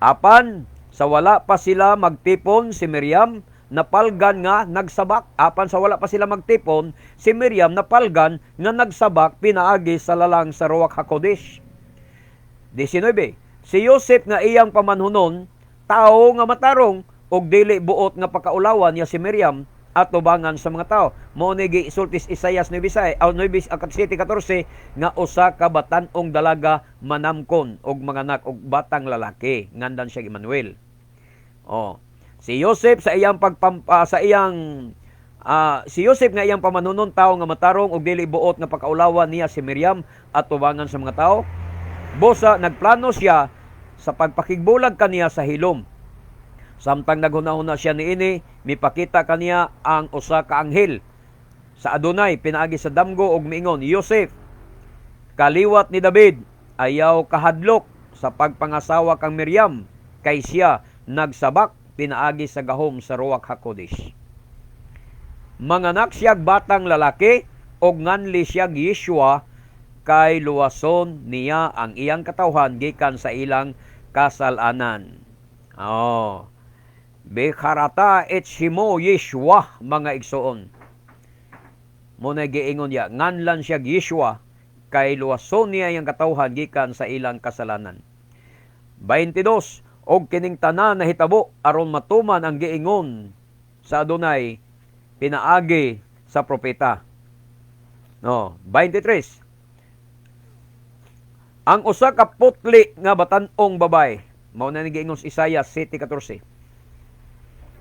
A: Apan sa wala pa sila magtipon, si Miriam napalgan nga nagsabak. Apan sa wala pa sila magtipon, si Miriam napalgan nga nagsabak pinaagi sa lalang sa Ruach HaKodesh. 19. Si Yosef nga iyang pamanhunon, tao nga matarong ug dili buot nga pakaulawan niya si Miriam at tubangan sa mga tao. Mao ni gisulti Isaias 9 aw 9:14 nga usa ka batan-ong dalaga manamkon og manganak og batang lalaki, ngandan siya Emmanuel. Oh. Si Joseph sa iyang pagpampa sa iyang si Joseph nga iyang pamanhunon, tao nga matarong ug dili buot nga pakaulawan niya si Miriam at tubangan sa mga tao. Busa nagplano siya sa pagpakigbulag kaniya sa hilom. Samtang naghunahuna siya niini, mipakita kaniya ang usa ka anghel sa Adonai pinaagi sa damgo og miingon, "Joseph, kaliwat ni David, ayaw kahadlok sa pagpangasawa kang Miriam, kay siya nagsabak pinaagi sa gahom sa Ruach HaKodesh. Manganak siyag batang lalaki og nganli siyag Yeshua, kay luwason niya ang iyang katawhan gikan sa ilang kasalanan." Oh. Bekarata et shimo Yeshua, mga igsoon. Muna giingon niya, nganlan siya Yeshua kay luwason niya iyang katawhan gikan sa ilang kasalanan. 22. Og kining tanan nahitabo aron matuman ang giingon sa Adonai pinaagi sa propeta. No, 23. Ang usa ka putli nga batan-ong babay, mao na ni giingon sa Isaiah 7:14.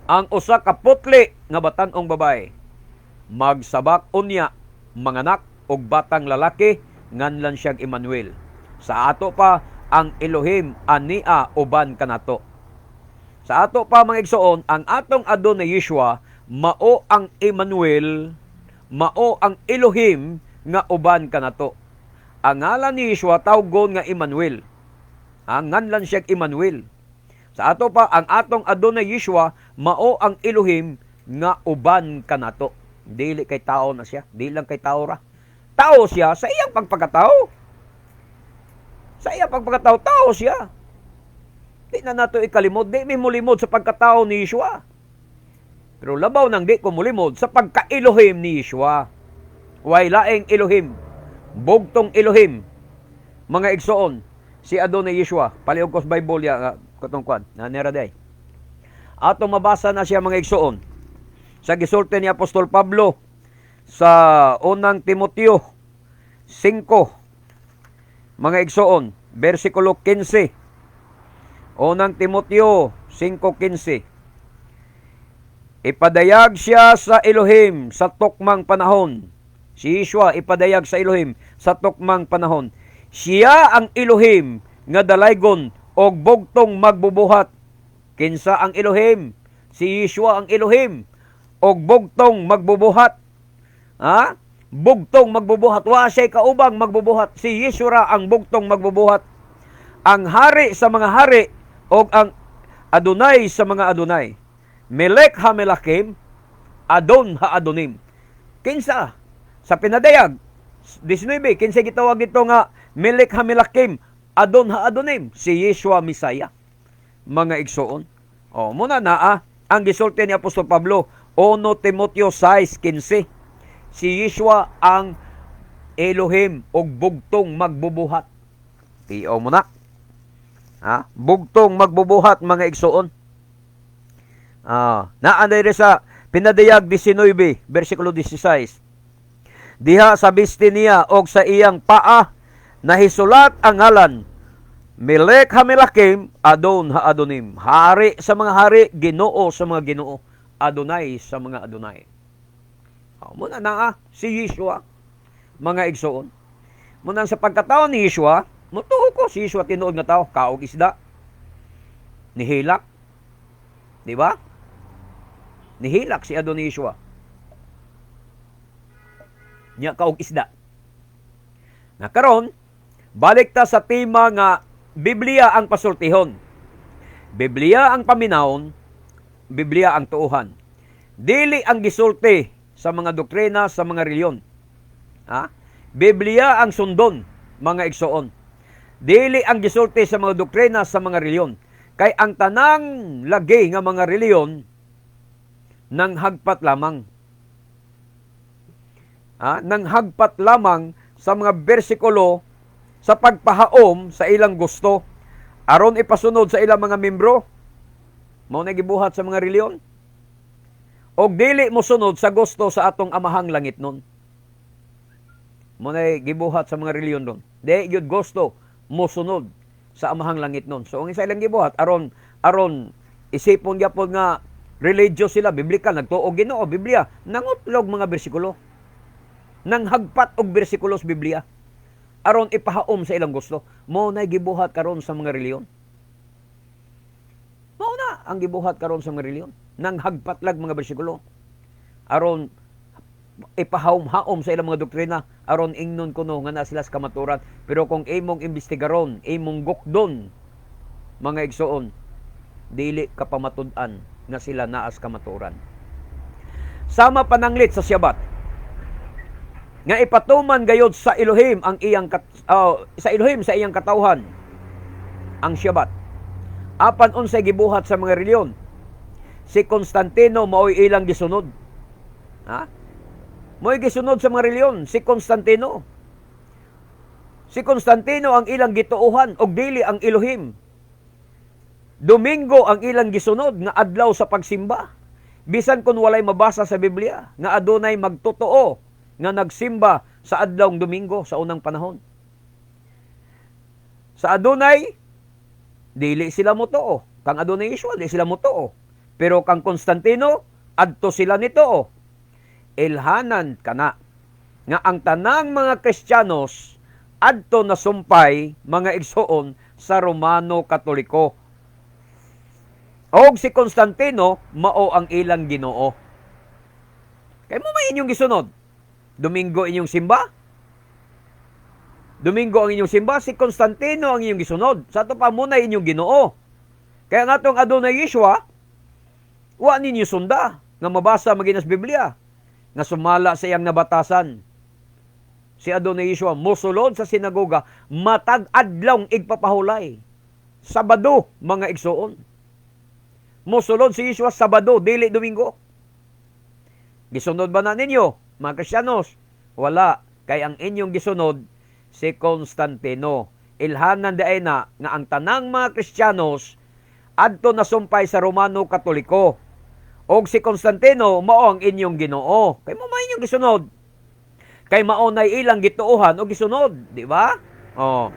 A: Ang usa ka putli nga batan-ong babay magsabak unya manganak og batang lalaki, nganlan siyag Emmanuel. Sa ato pa, ang Elohim ania uban kanato. Sa ato pa, mga igsoon, ang atong Adonai Yeshua mao ang Emmanuel, mao ang Elohim nga uban kanato. Ang ngalan ni Yeshua tawgon nga Emmanuel. Ang nganlan siya Emmanuel. Sa ato pa, ang atong Adonai Yeshua mao ang Elohim nga uban kanato. Dili kay tao na siya, dili lang kay tao ra. Tao siya sa iyang pagpagkatao. Sa iyang pagpagkatao, tao siya. Di na nato ikalimod, di mi mulimod sa pagkatao ni Yeshua. Pero labaw nang di ko mulimod sa pagka-Elohim ni Yeshua. Way laing Elohim, bugtong Elohim, mga igsoon, si Adonai Yeshua. Palihog ko sa Bible ya, katong kwan, na nera day. Ato mabasa na siya, mga igsoon, sa gisulti ni Apostol Pablo sa Unang Timoteo 5, mga igsoon, versikulo 15. Unang Timoteo 5:15. Ipadayag siya sa Elohim sa tukmang panahon. Si Yeshua ipadayag sa Elohim sa tukmang panahon. Siya ang Elohim nga dalaygon og bugtong magbubuhat. Kinsa ang Elohim? Si Yeshua ang Elohim og bugtong magbubuhat. Ha? Bugtong magbubuhat. Wa siya'y kaubang magbubuhat. Si Yeshua ang bugtong magbubuhat. Ang hari sa mga hari og ang Adonai sa mga Adonai. Melek ha Melakim, Adon ha Adonim. Kinsa? Sa Pinadayag 19, kinsa gitawag dito nga Melek ha Melakim, Adon ha Adonim? Si Yeshua Mesaya. Mga igsoon. O, muna naa ang gisulti ni Apostol Pablo, 1 Timoteo 6:15. Si Yeshua ang Elohim og bugtong magbubuhat. Tiyo mo na. Ha? Bugtong magbubuhat, mga igsoon. Naa diri sa Pinadayag 19, versikulo 16. Diha sa bisti niya og sa iyang paa nahisulat ang ngalan Melek Hamelakim, Adon ha Adonim. Hari sa mga hari, Ginoo sa mga Ginoo, Adonai sa mga Adonai. Oh, muna naa si Yeshua, mga igsoon. Muna sa pagkatao ni Yeshua, mutuo ko si Yeshua tinuod nga tao, kaog isda. Nihilak. Di ba? Nihilak si Adonai Yeshua. Nya kaog isda. Na karon, balik ta sa tema nga Biblia ang pasultihon. Biblia ang paminawon, Biblia ang tuuhan. Dili ang gisulti sa mga doktrina sa mga reliyon. Ha? Biblia ang sundon, mga igsoon. Dili ang gisulti sa mga doktrina sa mga reliyon. Kay ang tanang lagi nga mga reliyon nang hagpat lamang. Ha? Nang hagpat lamang sa mga bersikulo sa pagpahaom sa ilang gusto aron ipasunod sa ilang mga membro. Mao na gibuhat sa mga reliyon. Og dili mo sunod sa gusto sa atong Amahang langit nun. Mao na gibuhat sa mga reliyon don. Di gyud gusto mo sunod sa Amahang langit nun. So ang isa ilang gibuhat aron aron isipon gyapon nga religious sila, biblical, nagtuo Ginoo, Biblia, nangutlog mga bersikulo. Nanghagpat og bersikulo sa Biblia aron ipahaom sa ilang gusto. Mao na gibuhat karon sa mga reliyon. Mao na ang gibuhat karon sa mga reliyon. Nanghagpat lag mga bersikulo aron ipahaom-haom sa ilang mga doktrina, aron ingnon kuno nga na sila sa kamaturan. Pero kung imong imbestigaron, imong gukdon, mga igsoon, dili ka pamatud-an nga sila naas kamaturan. Sama pananglit sa Syabat nga ipatuman gayod sa Elohim ang iyang sa Elohim sa iyang katawhan ang Syabat. Apan unsay gibuhat sa mga reliyon? Si Constantino mao'y ilang gisunod. Ha? Mo'y gisunod sa mga reliyon si Constantino. Si Constantino ang ilang gituohan og dili ang Elohim. Domingo ang ilang gisunod nga adlaw sa pagsimba. Bisan kung walay mabasa sa Biblia nga adunay magtotoo nga nagsimba sa adlawng Domingo sa unang panahon. Sa adunay, dili sila motoo. Kang adunay Yeshua, dili sila motoo. Pero kang Constantino, adto sila nitoo. Ilhanan kana nga ang tanang mga Kristiyanos adto nasumpay, mga igsoon, sa Romano Katoliko. Og si Constantino mao ang ilang Ginoo. Kay mao may inyong gisunod. Domingo inyong simba? Domingo ang inyong simba, si Constantino ang inyong gisunod. Sa ato pa muna inyong Ginoo. Kaya nga itong adunay Yeshua, wa ninyo sunda nga mabasa maginas Biblia nga sumala sa iyang nabatasan. Si Adonai Yeshua mosulod sa sinagoga matag adlawng igpapahulay. Sabado, mga igsoon. Mosulod si Yeshua Sabado, dili Domingo. Gisunod ba na ninyo, mga Kristiyanos? Wala. Kay ang inyong gisunod, si Constantino. Ilhanan diay na nga ang tanang mga Kristiyanos adto nasumpay sa Romano Katoliko. Og si Constantino mao ang inyong Ginoo. Kay mao may inyong gisunod. Kay mao nay ilang gituohan o gisunod, di ba? Oh.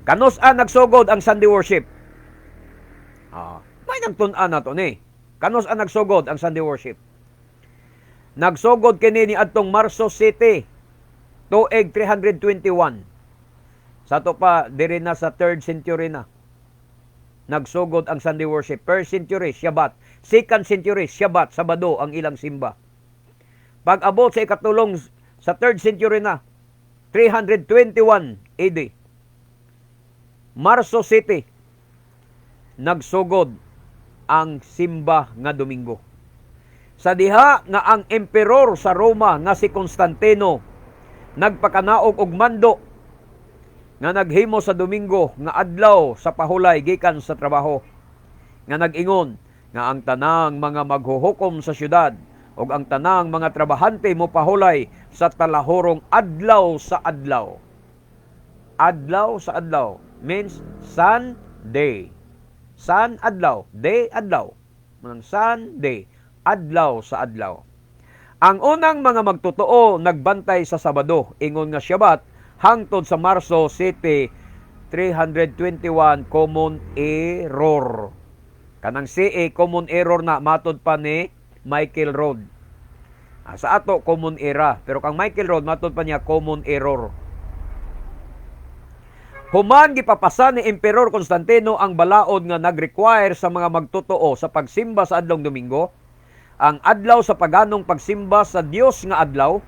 A: Kanus-a nagsugod ang Sunday worship? Oh, may nagtun-an na to ni. Kanus-a nagsugod ang Sunday worship? Nagsugod kini ni adtong Marso City, tuig 321. Sa ato pa, diri na sa 3rd century na. Nagsugod ang Sunday worship. First century, Shabbat. Second century, Shabbat, Sabado ang ilang simba. Pag abot sa ikatulong, sa 3rd century na, 321 AD, Marso City, nagsugod ang simba nga Domingo. Sa diha nga ang emperor sa Roma nga si Constantino nagpakanaog og mando nga naghimo sa Domingo nga adlaw sa pahulay gikan sa trabaho, nga nag-ingon nga ang tanang mga maghuhukom sa syudad ug ang tanang mga trabahante mo pahulay sa talahurong adlaw sa adlaw. Adlaw sa adlaw means Sunday. Sun adlaw, day adlaw. Manang Sunday, adlaw sa adlaw. Ang unang mga magtotoo nagbantay sa Sabado ingon nga Shabbat hangtod sa Marso City 321, common error. Kanang CE, common error na matod pa ni Michael Rood. Sa ato common era, pero kang Michael Rood matod pa niya common error. Human gipapasa ni Emperor Constantino ang balaod nga nag-require sa mga magtotoo sa pagsimba sa adlong Domingo, ang adlaw sa paganong pagsimba sa Dios nga adlaw.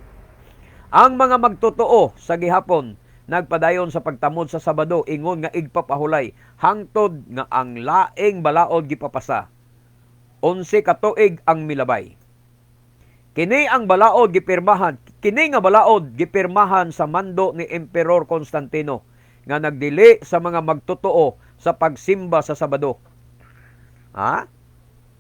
A: Ang mga magtotoo sa gihapon nagpadayon sa pagtamod sa Sabado ingon nga igpapahulay hangtod nga ang laing balaod gipapasa. 11 ka tuig ang milabay. Kini nga balaod gipirmahan sa mando ni Emperor Constantino nga nagdili sa mga magtotoo sa pagsimba sa Sabado. Ha?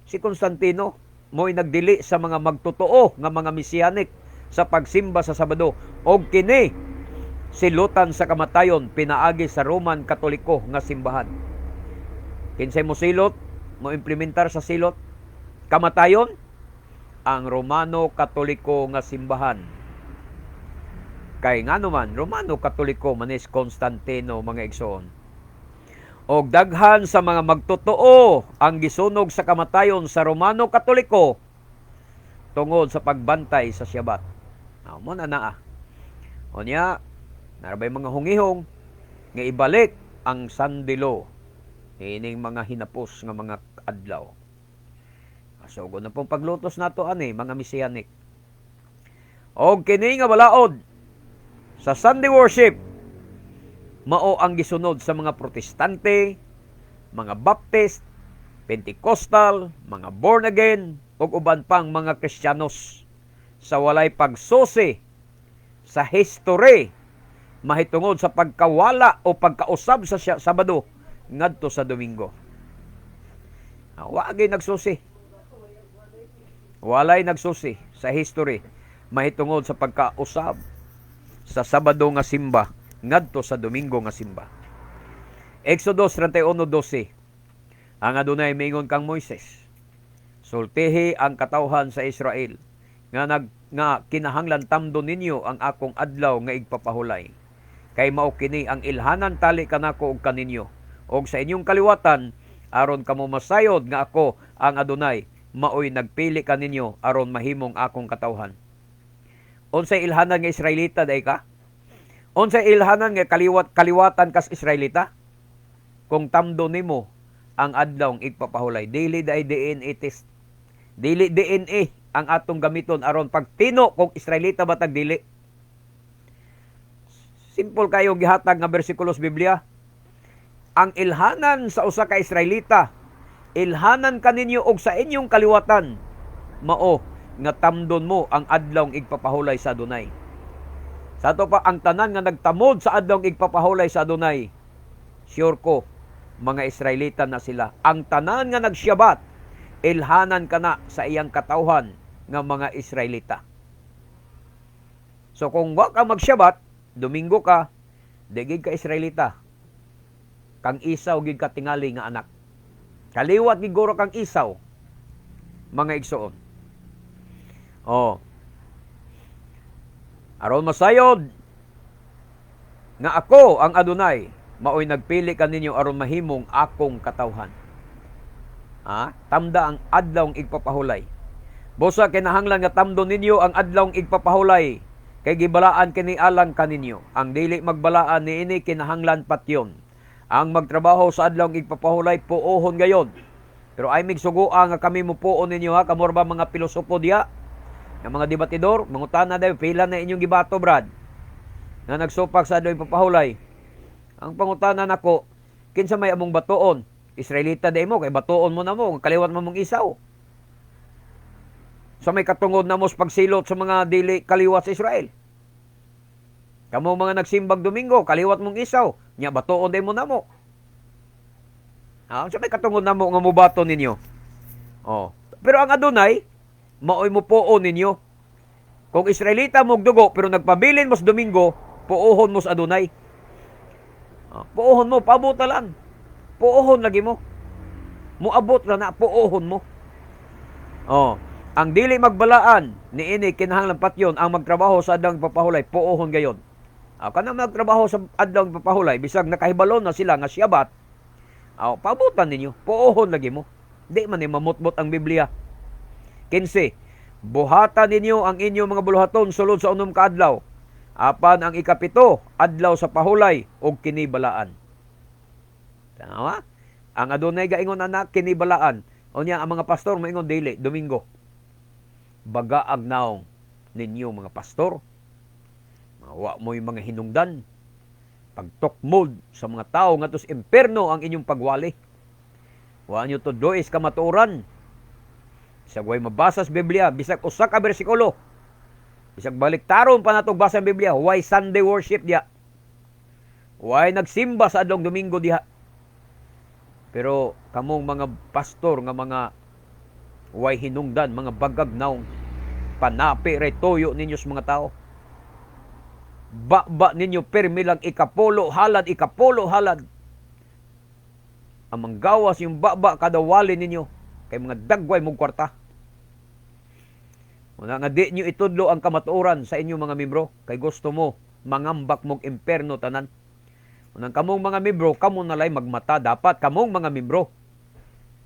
A: Si Constantino mo'y nagdili sa mga magtotoo nga mga Messianic sa pagsimba sa Sabado og kini silutan sa kamatayon pinaagi sa Roman Katoliko nga simbahan. Kinsay mo silot, mo implementar sa silot kamatayon? Ang Romano Katoliko nga simbahan. Kay ngano man, Romano Katoliko manis Constantino, mga igsoon. Og daghan sa mga magtotoo ang gisunog sa kamatayon sa Romano Katoliko tungod sa pagbantay sa Shabbat. Ah, mo na naa. O niya, narabay mga hungihong nga ibalik ang Sunday law ining mga hinapos nga mga adlaw. So, na pong paglutos nato ani mga Messianic. Og kini nga balaod sa Sunday worship mao ang gisunod sa mga Protestante, mga Baptist, Pentecostal, mga born again ug uban pang mga Kristiyanos sa walay pagsusi sa history mahitungod sa pagkawala o pagkausab sa Sabado ngadto sa Domingo. Wa gyud nagsusi. Walay nagsusi sa history mahitungod sa pagkausab sa Sabado nga simba ngadto sa Domingo nga simba. Exodus 31:12. Ang Adunay miingon kang Moises, Sultihi ang katawhan sa Israel nga nag nga kinahanglan tamdon ninyo ang akong adlaw nga igpapahulay. Kay mao kini ang ilhanan tali kanako ug kaninyo ug sa inyong kaliwatan, aron kamo masayod nga ako ang Adonai maoy nagpili kaninyo aron mahimong akong katawhan. Unsay ilhanan nga Israelita day ka? Unsay ilhanan nga kaliwatan kas Israelita? Kung tamdo nimo ang adlaw igpapahulay, dili day DNA test. Dili DNA ang atong gamiton aron pagtino kung Israelita ba tag dili. Simple kayo gihatag nga bersikulo sa Biblia. Ang ilhanan sa usa ka Israelita, ilhanan kaninyo og sa inyong kaliwatan, mao nga tamdon mo ang adlaw igpapahulay sa Adonai. Sa ato pa, ang tanan nga nagtamod sa adlaw igpapahulay sa Adonai, sure ko mga Israelita na sila. Ang tanan nga nagsyabat, ilhanan kana sa iyang katawhan nga mga Israelita. So kung wa ka magsyabat, Domingo ka, di gid ka Israelita. Kang Esau gid ka tingali nga anak. Kaliwat giguro kang Esau, mga igsoon. Oh. Aron masayod nga ako ang Adonai, maoy nagpili kaninyo aron mahimong akong katawhan. Ha? Tamda ang adlawng igpapahulay. Busa kinahanglan nga tamdo ninyo ang adlawng igpapahulay kay gibalaan kini alang kaninyo. Ang dili magbalaan niini kinahanglan patyon. Ang magtrabaho sa adlawng igpapahulay, puohon gayon. Pero ay migsugoa nga kami mupuon ninyo ha, kamor ba mga pilosopo diya? Nga mga debatidor, mangutana dayon, pila na inyong gibato, brad, nga nagsupak sa adlaw ipapahulay. Ang pangutana nako, kinsa may among batuon? Israelita day mo kay batuon mo na mo, kaliwat mo mong Esau. Sa may katungod na mo sa pagsilot sa mga dili kaliwat sa Israel. Kamo mga nagsimbag Domingo, kaliwat mong Esau, nya batuon day mo na mo. Ah, sa may katungod na mo nga mubato ninyo. Oh. Pero ang Adonai, maoy mo puon ninyo. Kung Israelita mo dugo pero nagpabilin mo sa Domingo, puohon mo sa Adonai. Oh, puohon mo, paabot lang. Puohon lagi mo. Muabot ra na, puohon mo. Oh, ang dili magbalaan niini kinahanglan patyon. Ang magtrabaho sa adlaw papahulay, puohon gayon. Ah, kanang magtrabaho sa adlaw papahulay, bisag nakahibalon na sila nga Syabat, ah, pabutan ninyo, puohon lagi mo. Di man ni mamutmot ang Biblia. 15. Buhatan ninyo ang inyong mga buluhaton sulod sa 6 ka adlaw. Apan ang 7, adlaw sa pahulay og kini balaan. Tama? Ang Adonai gaingon anak kini balaan. Unya ang mga pastor moingon dili, Domingo. Bagaag naong ninyo, mga pastor. Wa mo'y mga hinungdan. Pagtukmod sa mga tao ngadto sa imperno ang inyong pagwali. Wa nyo tudlois kamatuoran. Bisag way mabasa sa Biblia, bisag usa ka bersikulo. Bisag baliktaron pa natong basa ang Biblia, why Sunday worship diha? Why nagsimba sa adlong Domingo diha? Pero kamong mga pastor nga mga way hinungdan, mga bagag naong, panapi ray tuyo ninyo sa mga tao. Ba-ba ninyo permi lang 10 halad, 10 halad. Ang manggawas yung ba-ba kada wali ninyo kay mga dagway mong kwarta. Una nga di nyo itudlo ang kamatuoran sa inyong mga membro kay gusto mo mangambak mong imperno tanan. Unang kamong mga membro, kamo nalay magmata dapat kamong mga membro.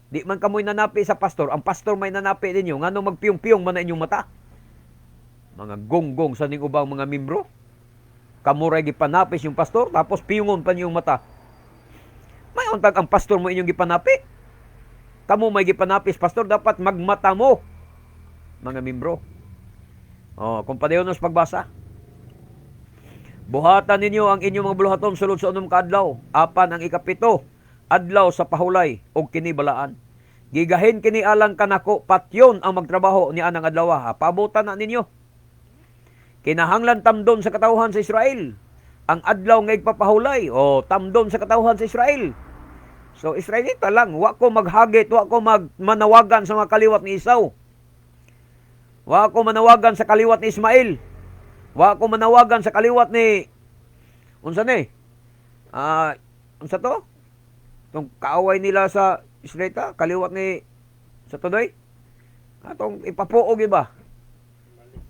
A: Di man kamoy nanapi sa pastor, ang pastor may nanapi ninyo, ngano magpiyong-piyong man na inyong mata? Mga gonggong sa ning ubang mga membro. Kamo ray gipanapis yung pastor, tapos piyungon pa niyong mata. May untag ang pastor mo inyong gipanapi. Kamo may gipanapis pastor, dapat magmata mo, mga membro. Oh, kung padayon sa pagbasa. Buhatan ninyo ang inyong mga buluhaton sulod sa 6 ka adlaw. Apan ang 7, adlaw sa pahulay og kini balaan. Gigahin kini alang kanako, patyon ang magtrabaho ni anang adlaw. Pabutan na ninyo. Kinahanglan tamdon sa katawhan sa Israel ang adlaw nga igpapahulay o tamdon sa katawhan sa Israel. So Israelita lang, wa ko maghagit, wa ko magmanawagan sa mga kaliwat ni Esau. Wa ko manawagan sa kaliwat ni Ismael. Wa ko manawagan sa kaliwat ni unsa ni? Ah, unsa to? Tong kaaway nila sa Israelita, kaliwat ni sa tudoy? Atong ipapuog ba?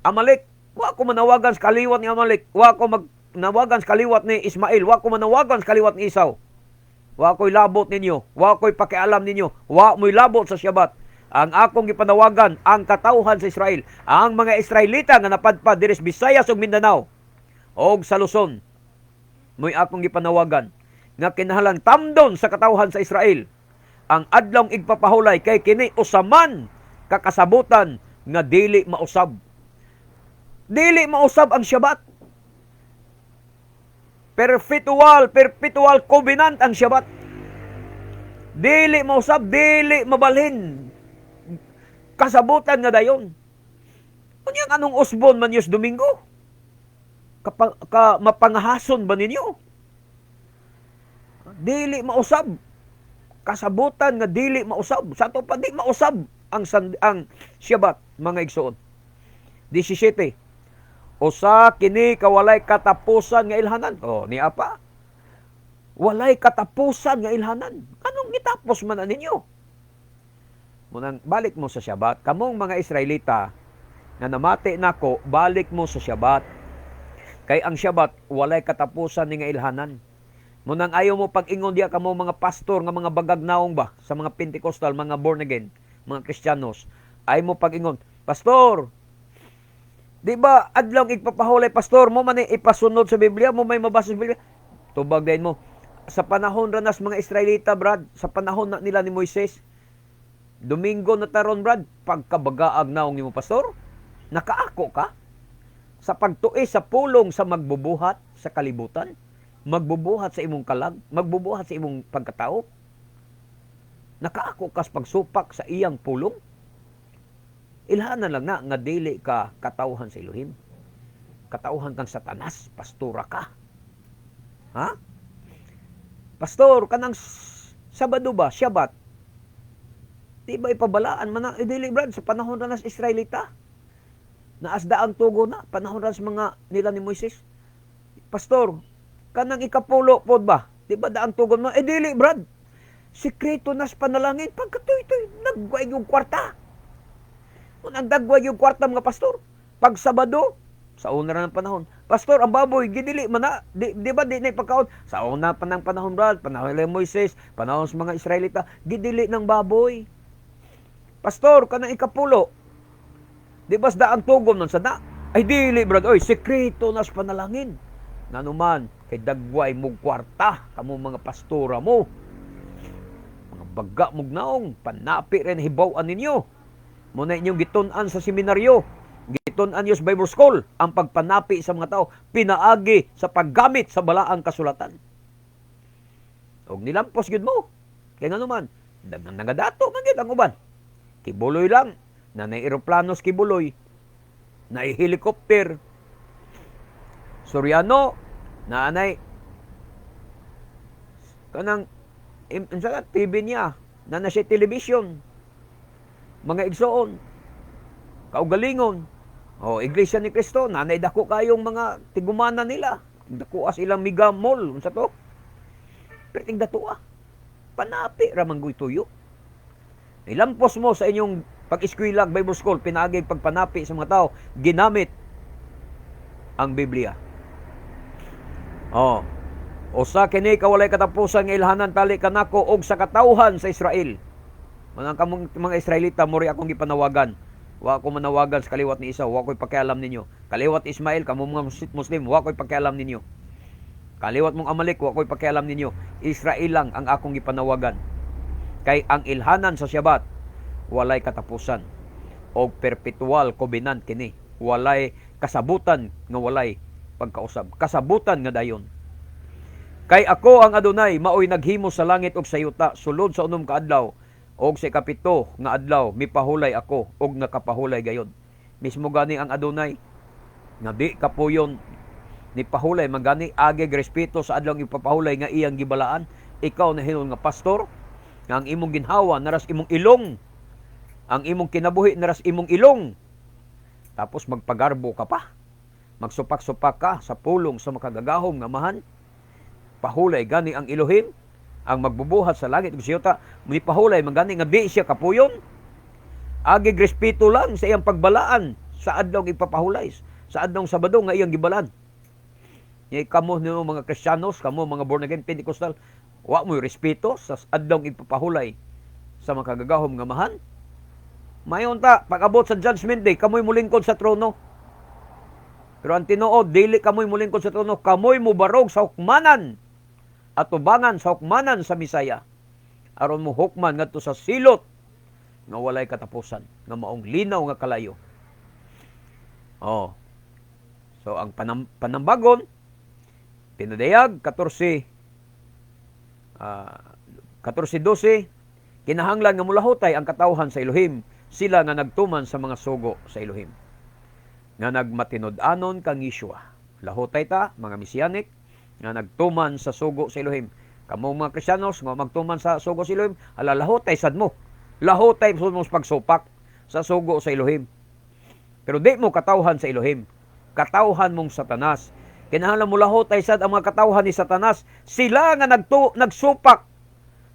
A: Amalek. Wa ko manawagan sa kaliwat ni Amalek. Wa ko magnawagan sa kaliwat ni Ismael. Wa ko manawagan sa kaliwat ni Esau. Wa ko'y labot ninyo. Wa ko'y pakialam ninyo. Wa mo'y labot sa Syabat. Ang akong gipanawagan, ang katawhan sa Israel, ang mga Israelita nga napadpad diri sa Visayas ug Mindanao og sa Luzon, mo'y akong gipanawagan nga kinahanglan tamdon sa katawhan sa Israel ang adlawng igpapahulay, kay kini usaman kakasabutan nga dili mausab. Dili mausab ang Syabat. Perpetual, perpetual covenant ang Syabat. Dili mausab, dili mabalhin. Kasabutan nga dayon. Unyang anong usbon man yus Domingo? Ka, mapangahason ba ninyo? Dili mausab. Kasabutan nga dili mausab. Sa ato pa, di mausab ang Syabat, mga igsoon. 17. Usa kini ka walay katapusan nga ilhanan. Oh, ni apa? Walay katapusan nga ilhanan. Anong gitapos man na ninyo? Munang balik mo sa Syabat. Kamong mga Israelita nga namati nako, balik mo sa Syabat. Kay ang Syabat walay katapusan ni nga ilhanan. Munang ayaw mo pag-ingon diya, kamo mga pastor nga mga bagag naong ba sa mga Pentecostal, mga born again, mga Kristiyanos, ay mo pag-ingon, "Pastor, di ba adlaw igpapahulay, pastor, mo man ipasunod sa Biblia, mo may mabasa sa Biblia?" Tubag din mo. Sa panahon ranas mga Israelita, brad, sa panahon na nila ni Moises, Domingo na taron, brad, pagkabagaag naong nimo, pastor, nakaako ka sa pagtuis sa pulong sa magbubuhat sa kalibutan, magbubuhat sa imong kalag, magbubuhat sa imong pagkatao. Nakaako ka sa pagsupak sa iyang pulong. Ilhanan lang na nga dili ka katawhan sa Elohim. Katawhan kang Satanas, pastora ka. Ha? Pastor, kanang Sabado ba, Syabat? Di ba ipabalaan man na, eh, dili, brad, sa panahon na nas Israelita. Naasda ang tugo na, panahon na sa mga nila ni Moises. Pastor, kanang ikapulo pod ba? Di ba daang tugon mo? Eh dili, brad. Sikreto nas panalangin. Pagkatuy-tuy, nagway yung kwarta. Kung ang dagway yung kwarta, mga pastor, pag Sabado, sa una ra ng panahon, "Pastor, ang baboy, gidili man na. Di ba di na ipagkaon?" Sa una pa ng panahon, brad, panahon nila Moises, panahon sa mga Israelita, gidili ng baboy. Pastor, kanang ikapulo, di ba sa daang tugon nun sa na? Ay dili, brad, oy, sekreto nas panalangin. Nganuman, kay dagway mo kwarta, kamo mga pastora mo. Mga baga mog naong, panapi rin hibaw-an ninyo. Muna inyong gitun-an sa seminaryo, gitun-an niyo sa Bible School, ang pagpanapi sa mga tao, pinaagi sa paggamit sa balaang kasulatan. Og nilampos gyud mo. Kay nganuman, daghang nagadato man gyud ang uban. Kibuloy lang, na nay eroplano sa Kibuloy, na helicopter. Soriano, na anay kanang unsa ka, TV niya, na na siya television. Mga igsoon, kaugalingon. O, Iglesia ni Cristo, nanay dako kayong mga tigumana nila. Dako as ilang mega mall, unsa to? Pero ting dato ah. Panapi ra man guy tuyo. Ilampos mo sa inyong pag-eskwela, Bible School, pinaagi pagpanapi sa mga tao, ginamit ang Biblia. Oh. Usa kini ka walay katapusan nga ilhanan tali kanako og sa katawhan sa Israel. Mga kamong mga Israelita, muri akong gipanawagan. Wa ko manawagan sa kaliwat ni Esau, wa ko'y pakialam ninyo. Kaliwat ni Ismael, kamo mga Muslim, wa ko'y pakialam ninyo. Kaliwat mong Amalek, wa ko'y pakialam ninyo. Israel lang ang akong gipanawagan. Kay ang ilhanan sa Syabat walay katapusan og perpetual covenant kini. Walay kasabutan nga walay pagkausab. Kasabutan nga dayon. Kay ako ang Adonai, maoy naghimo sa langit ug sa yuta sulod sa 6 ka adlaw, og sa ikapito nga adlaw mipahulay ako og nakapahulay gayod. Mismo gani ang Adonai nga di kapuyon ni pahulay man gani, agi respeto sa adlaw ipapahulay nga iyang gibalaan. Ikaw na hinuon nga pastor nga ang imong ginhawa naras imong ilong, ang imong kinabuhi naras imong ilong, tapos magpagarbo ka pa, magsupak-supak ka sa pulong sa makagagahom nga Amahan. Pahulay gani ang Elohim, ang magbubuhat sa langit ug sa yuta, pahulay man gani nga di siya kapuyon. Agig respeto lang sa iyang pagbalaan sa adlaw ipapahulay, sa adlaw Sabado nga iyang gibalaan. Kamo nimo mga Kristiyanos, kamo mga born again Pentecostal, wa mo respeto sa adlaw ipapahulay sa makagagahom nga Amahan. Mayon ta, pag-abot sa Judgment Day, kamoy mulingkod sa trono. Pero ang tinuod, dili kamoy mulingkod sa trono, kamoy mubarog sa hukmanan at tubangan sa hukmanan sa Misaya. Aron mo hukman ngadto sa silot nga walay katapusan, nga maong linaw nga kalayo. Oh. So ang panambagon pinadayag 14 14:12, kinahanglan nga mulahutay ang katawhan sa Elohim, sila nga nagtuman sa mga sugo sa Elohim nga nagmatinud-anon kang Yeshua. Lahutay ta mga Mesianic nga nagtuman sa sugo sa Elohim. Kamo mga Kristiyanos nga magtuman sa sugo sa Elohim, ala, lahutay sad mo. Lahutay mo sa pagsupak sa sugo sa Elohim. Pero di mo katawhan sa Elohim. Katawhan mong Satanas. Kinahanglan mo lahutay sad ang mga katawhan ni Satanas. Sila nga nagsupak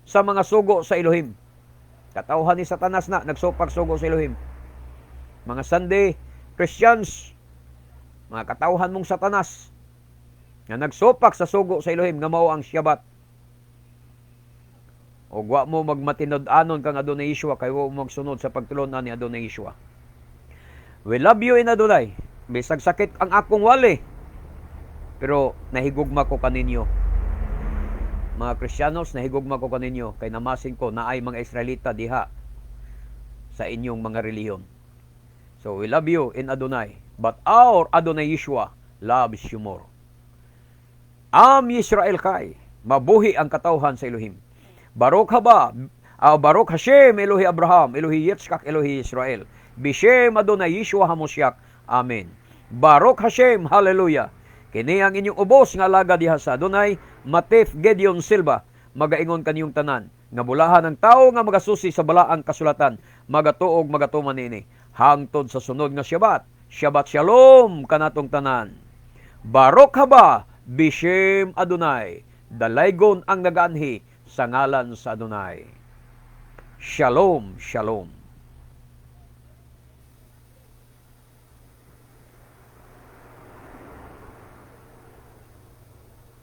A: sa mga sugo sa Elohim. Katawhan ni Satanas na nagsupak sugo sa Elohim. Mga Sunday Christians, mga katawhan mong Satanas nga nagsupak sa sugo sa Elohim nga mao ang Shabbat. O wa mo magmatinud-anon kang Adonai Yeshua kay wa mo magsunod sa pagtulunan ni Adonai Yeshua. We love you in Adonai. Bisag sakit ang akong wali, pero nahigugma ko kaninyo. Mga Kristiyanos, nahigugma ko kaninyo kay namasin ko naay mga Israelita diha sa inyong mga relihiyon. So we love you in Adonai, but our Adonai Yeshua loves you more. Am Yisrael kay, mabuhi ang katawhan sa Elohim. Baruch haba, Baruch Hashem Elohi Abraham, Elohi Yitzchak, Elohi Israel. Bishem Adonai Yeshua HaMoshiach. Amen. Baruch Hashem, hallelujah. Kini ang inyong ubos nga alaga diha sa Adonai, Matif Gideon Silva, magaingon kaniyong tanan nga bulahan ang tao nga magasusi sa balaang kasulatan, magatuog magatuman niini. Hangtod sa sunod nga Shabbat. Shabbat Shalom kanatong tanan. Baruch haba Bishem Adonai. Dalaygon ang nagaanhi sa ngalan sa Adonai. Shalom, shalom.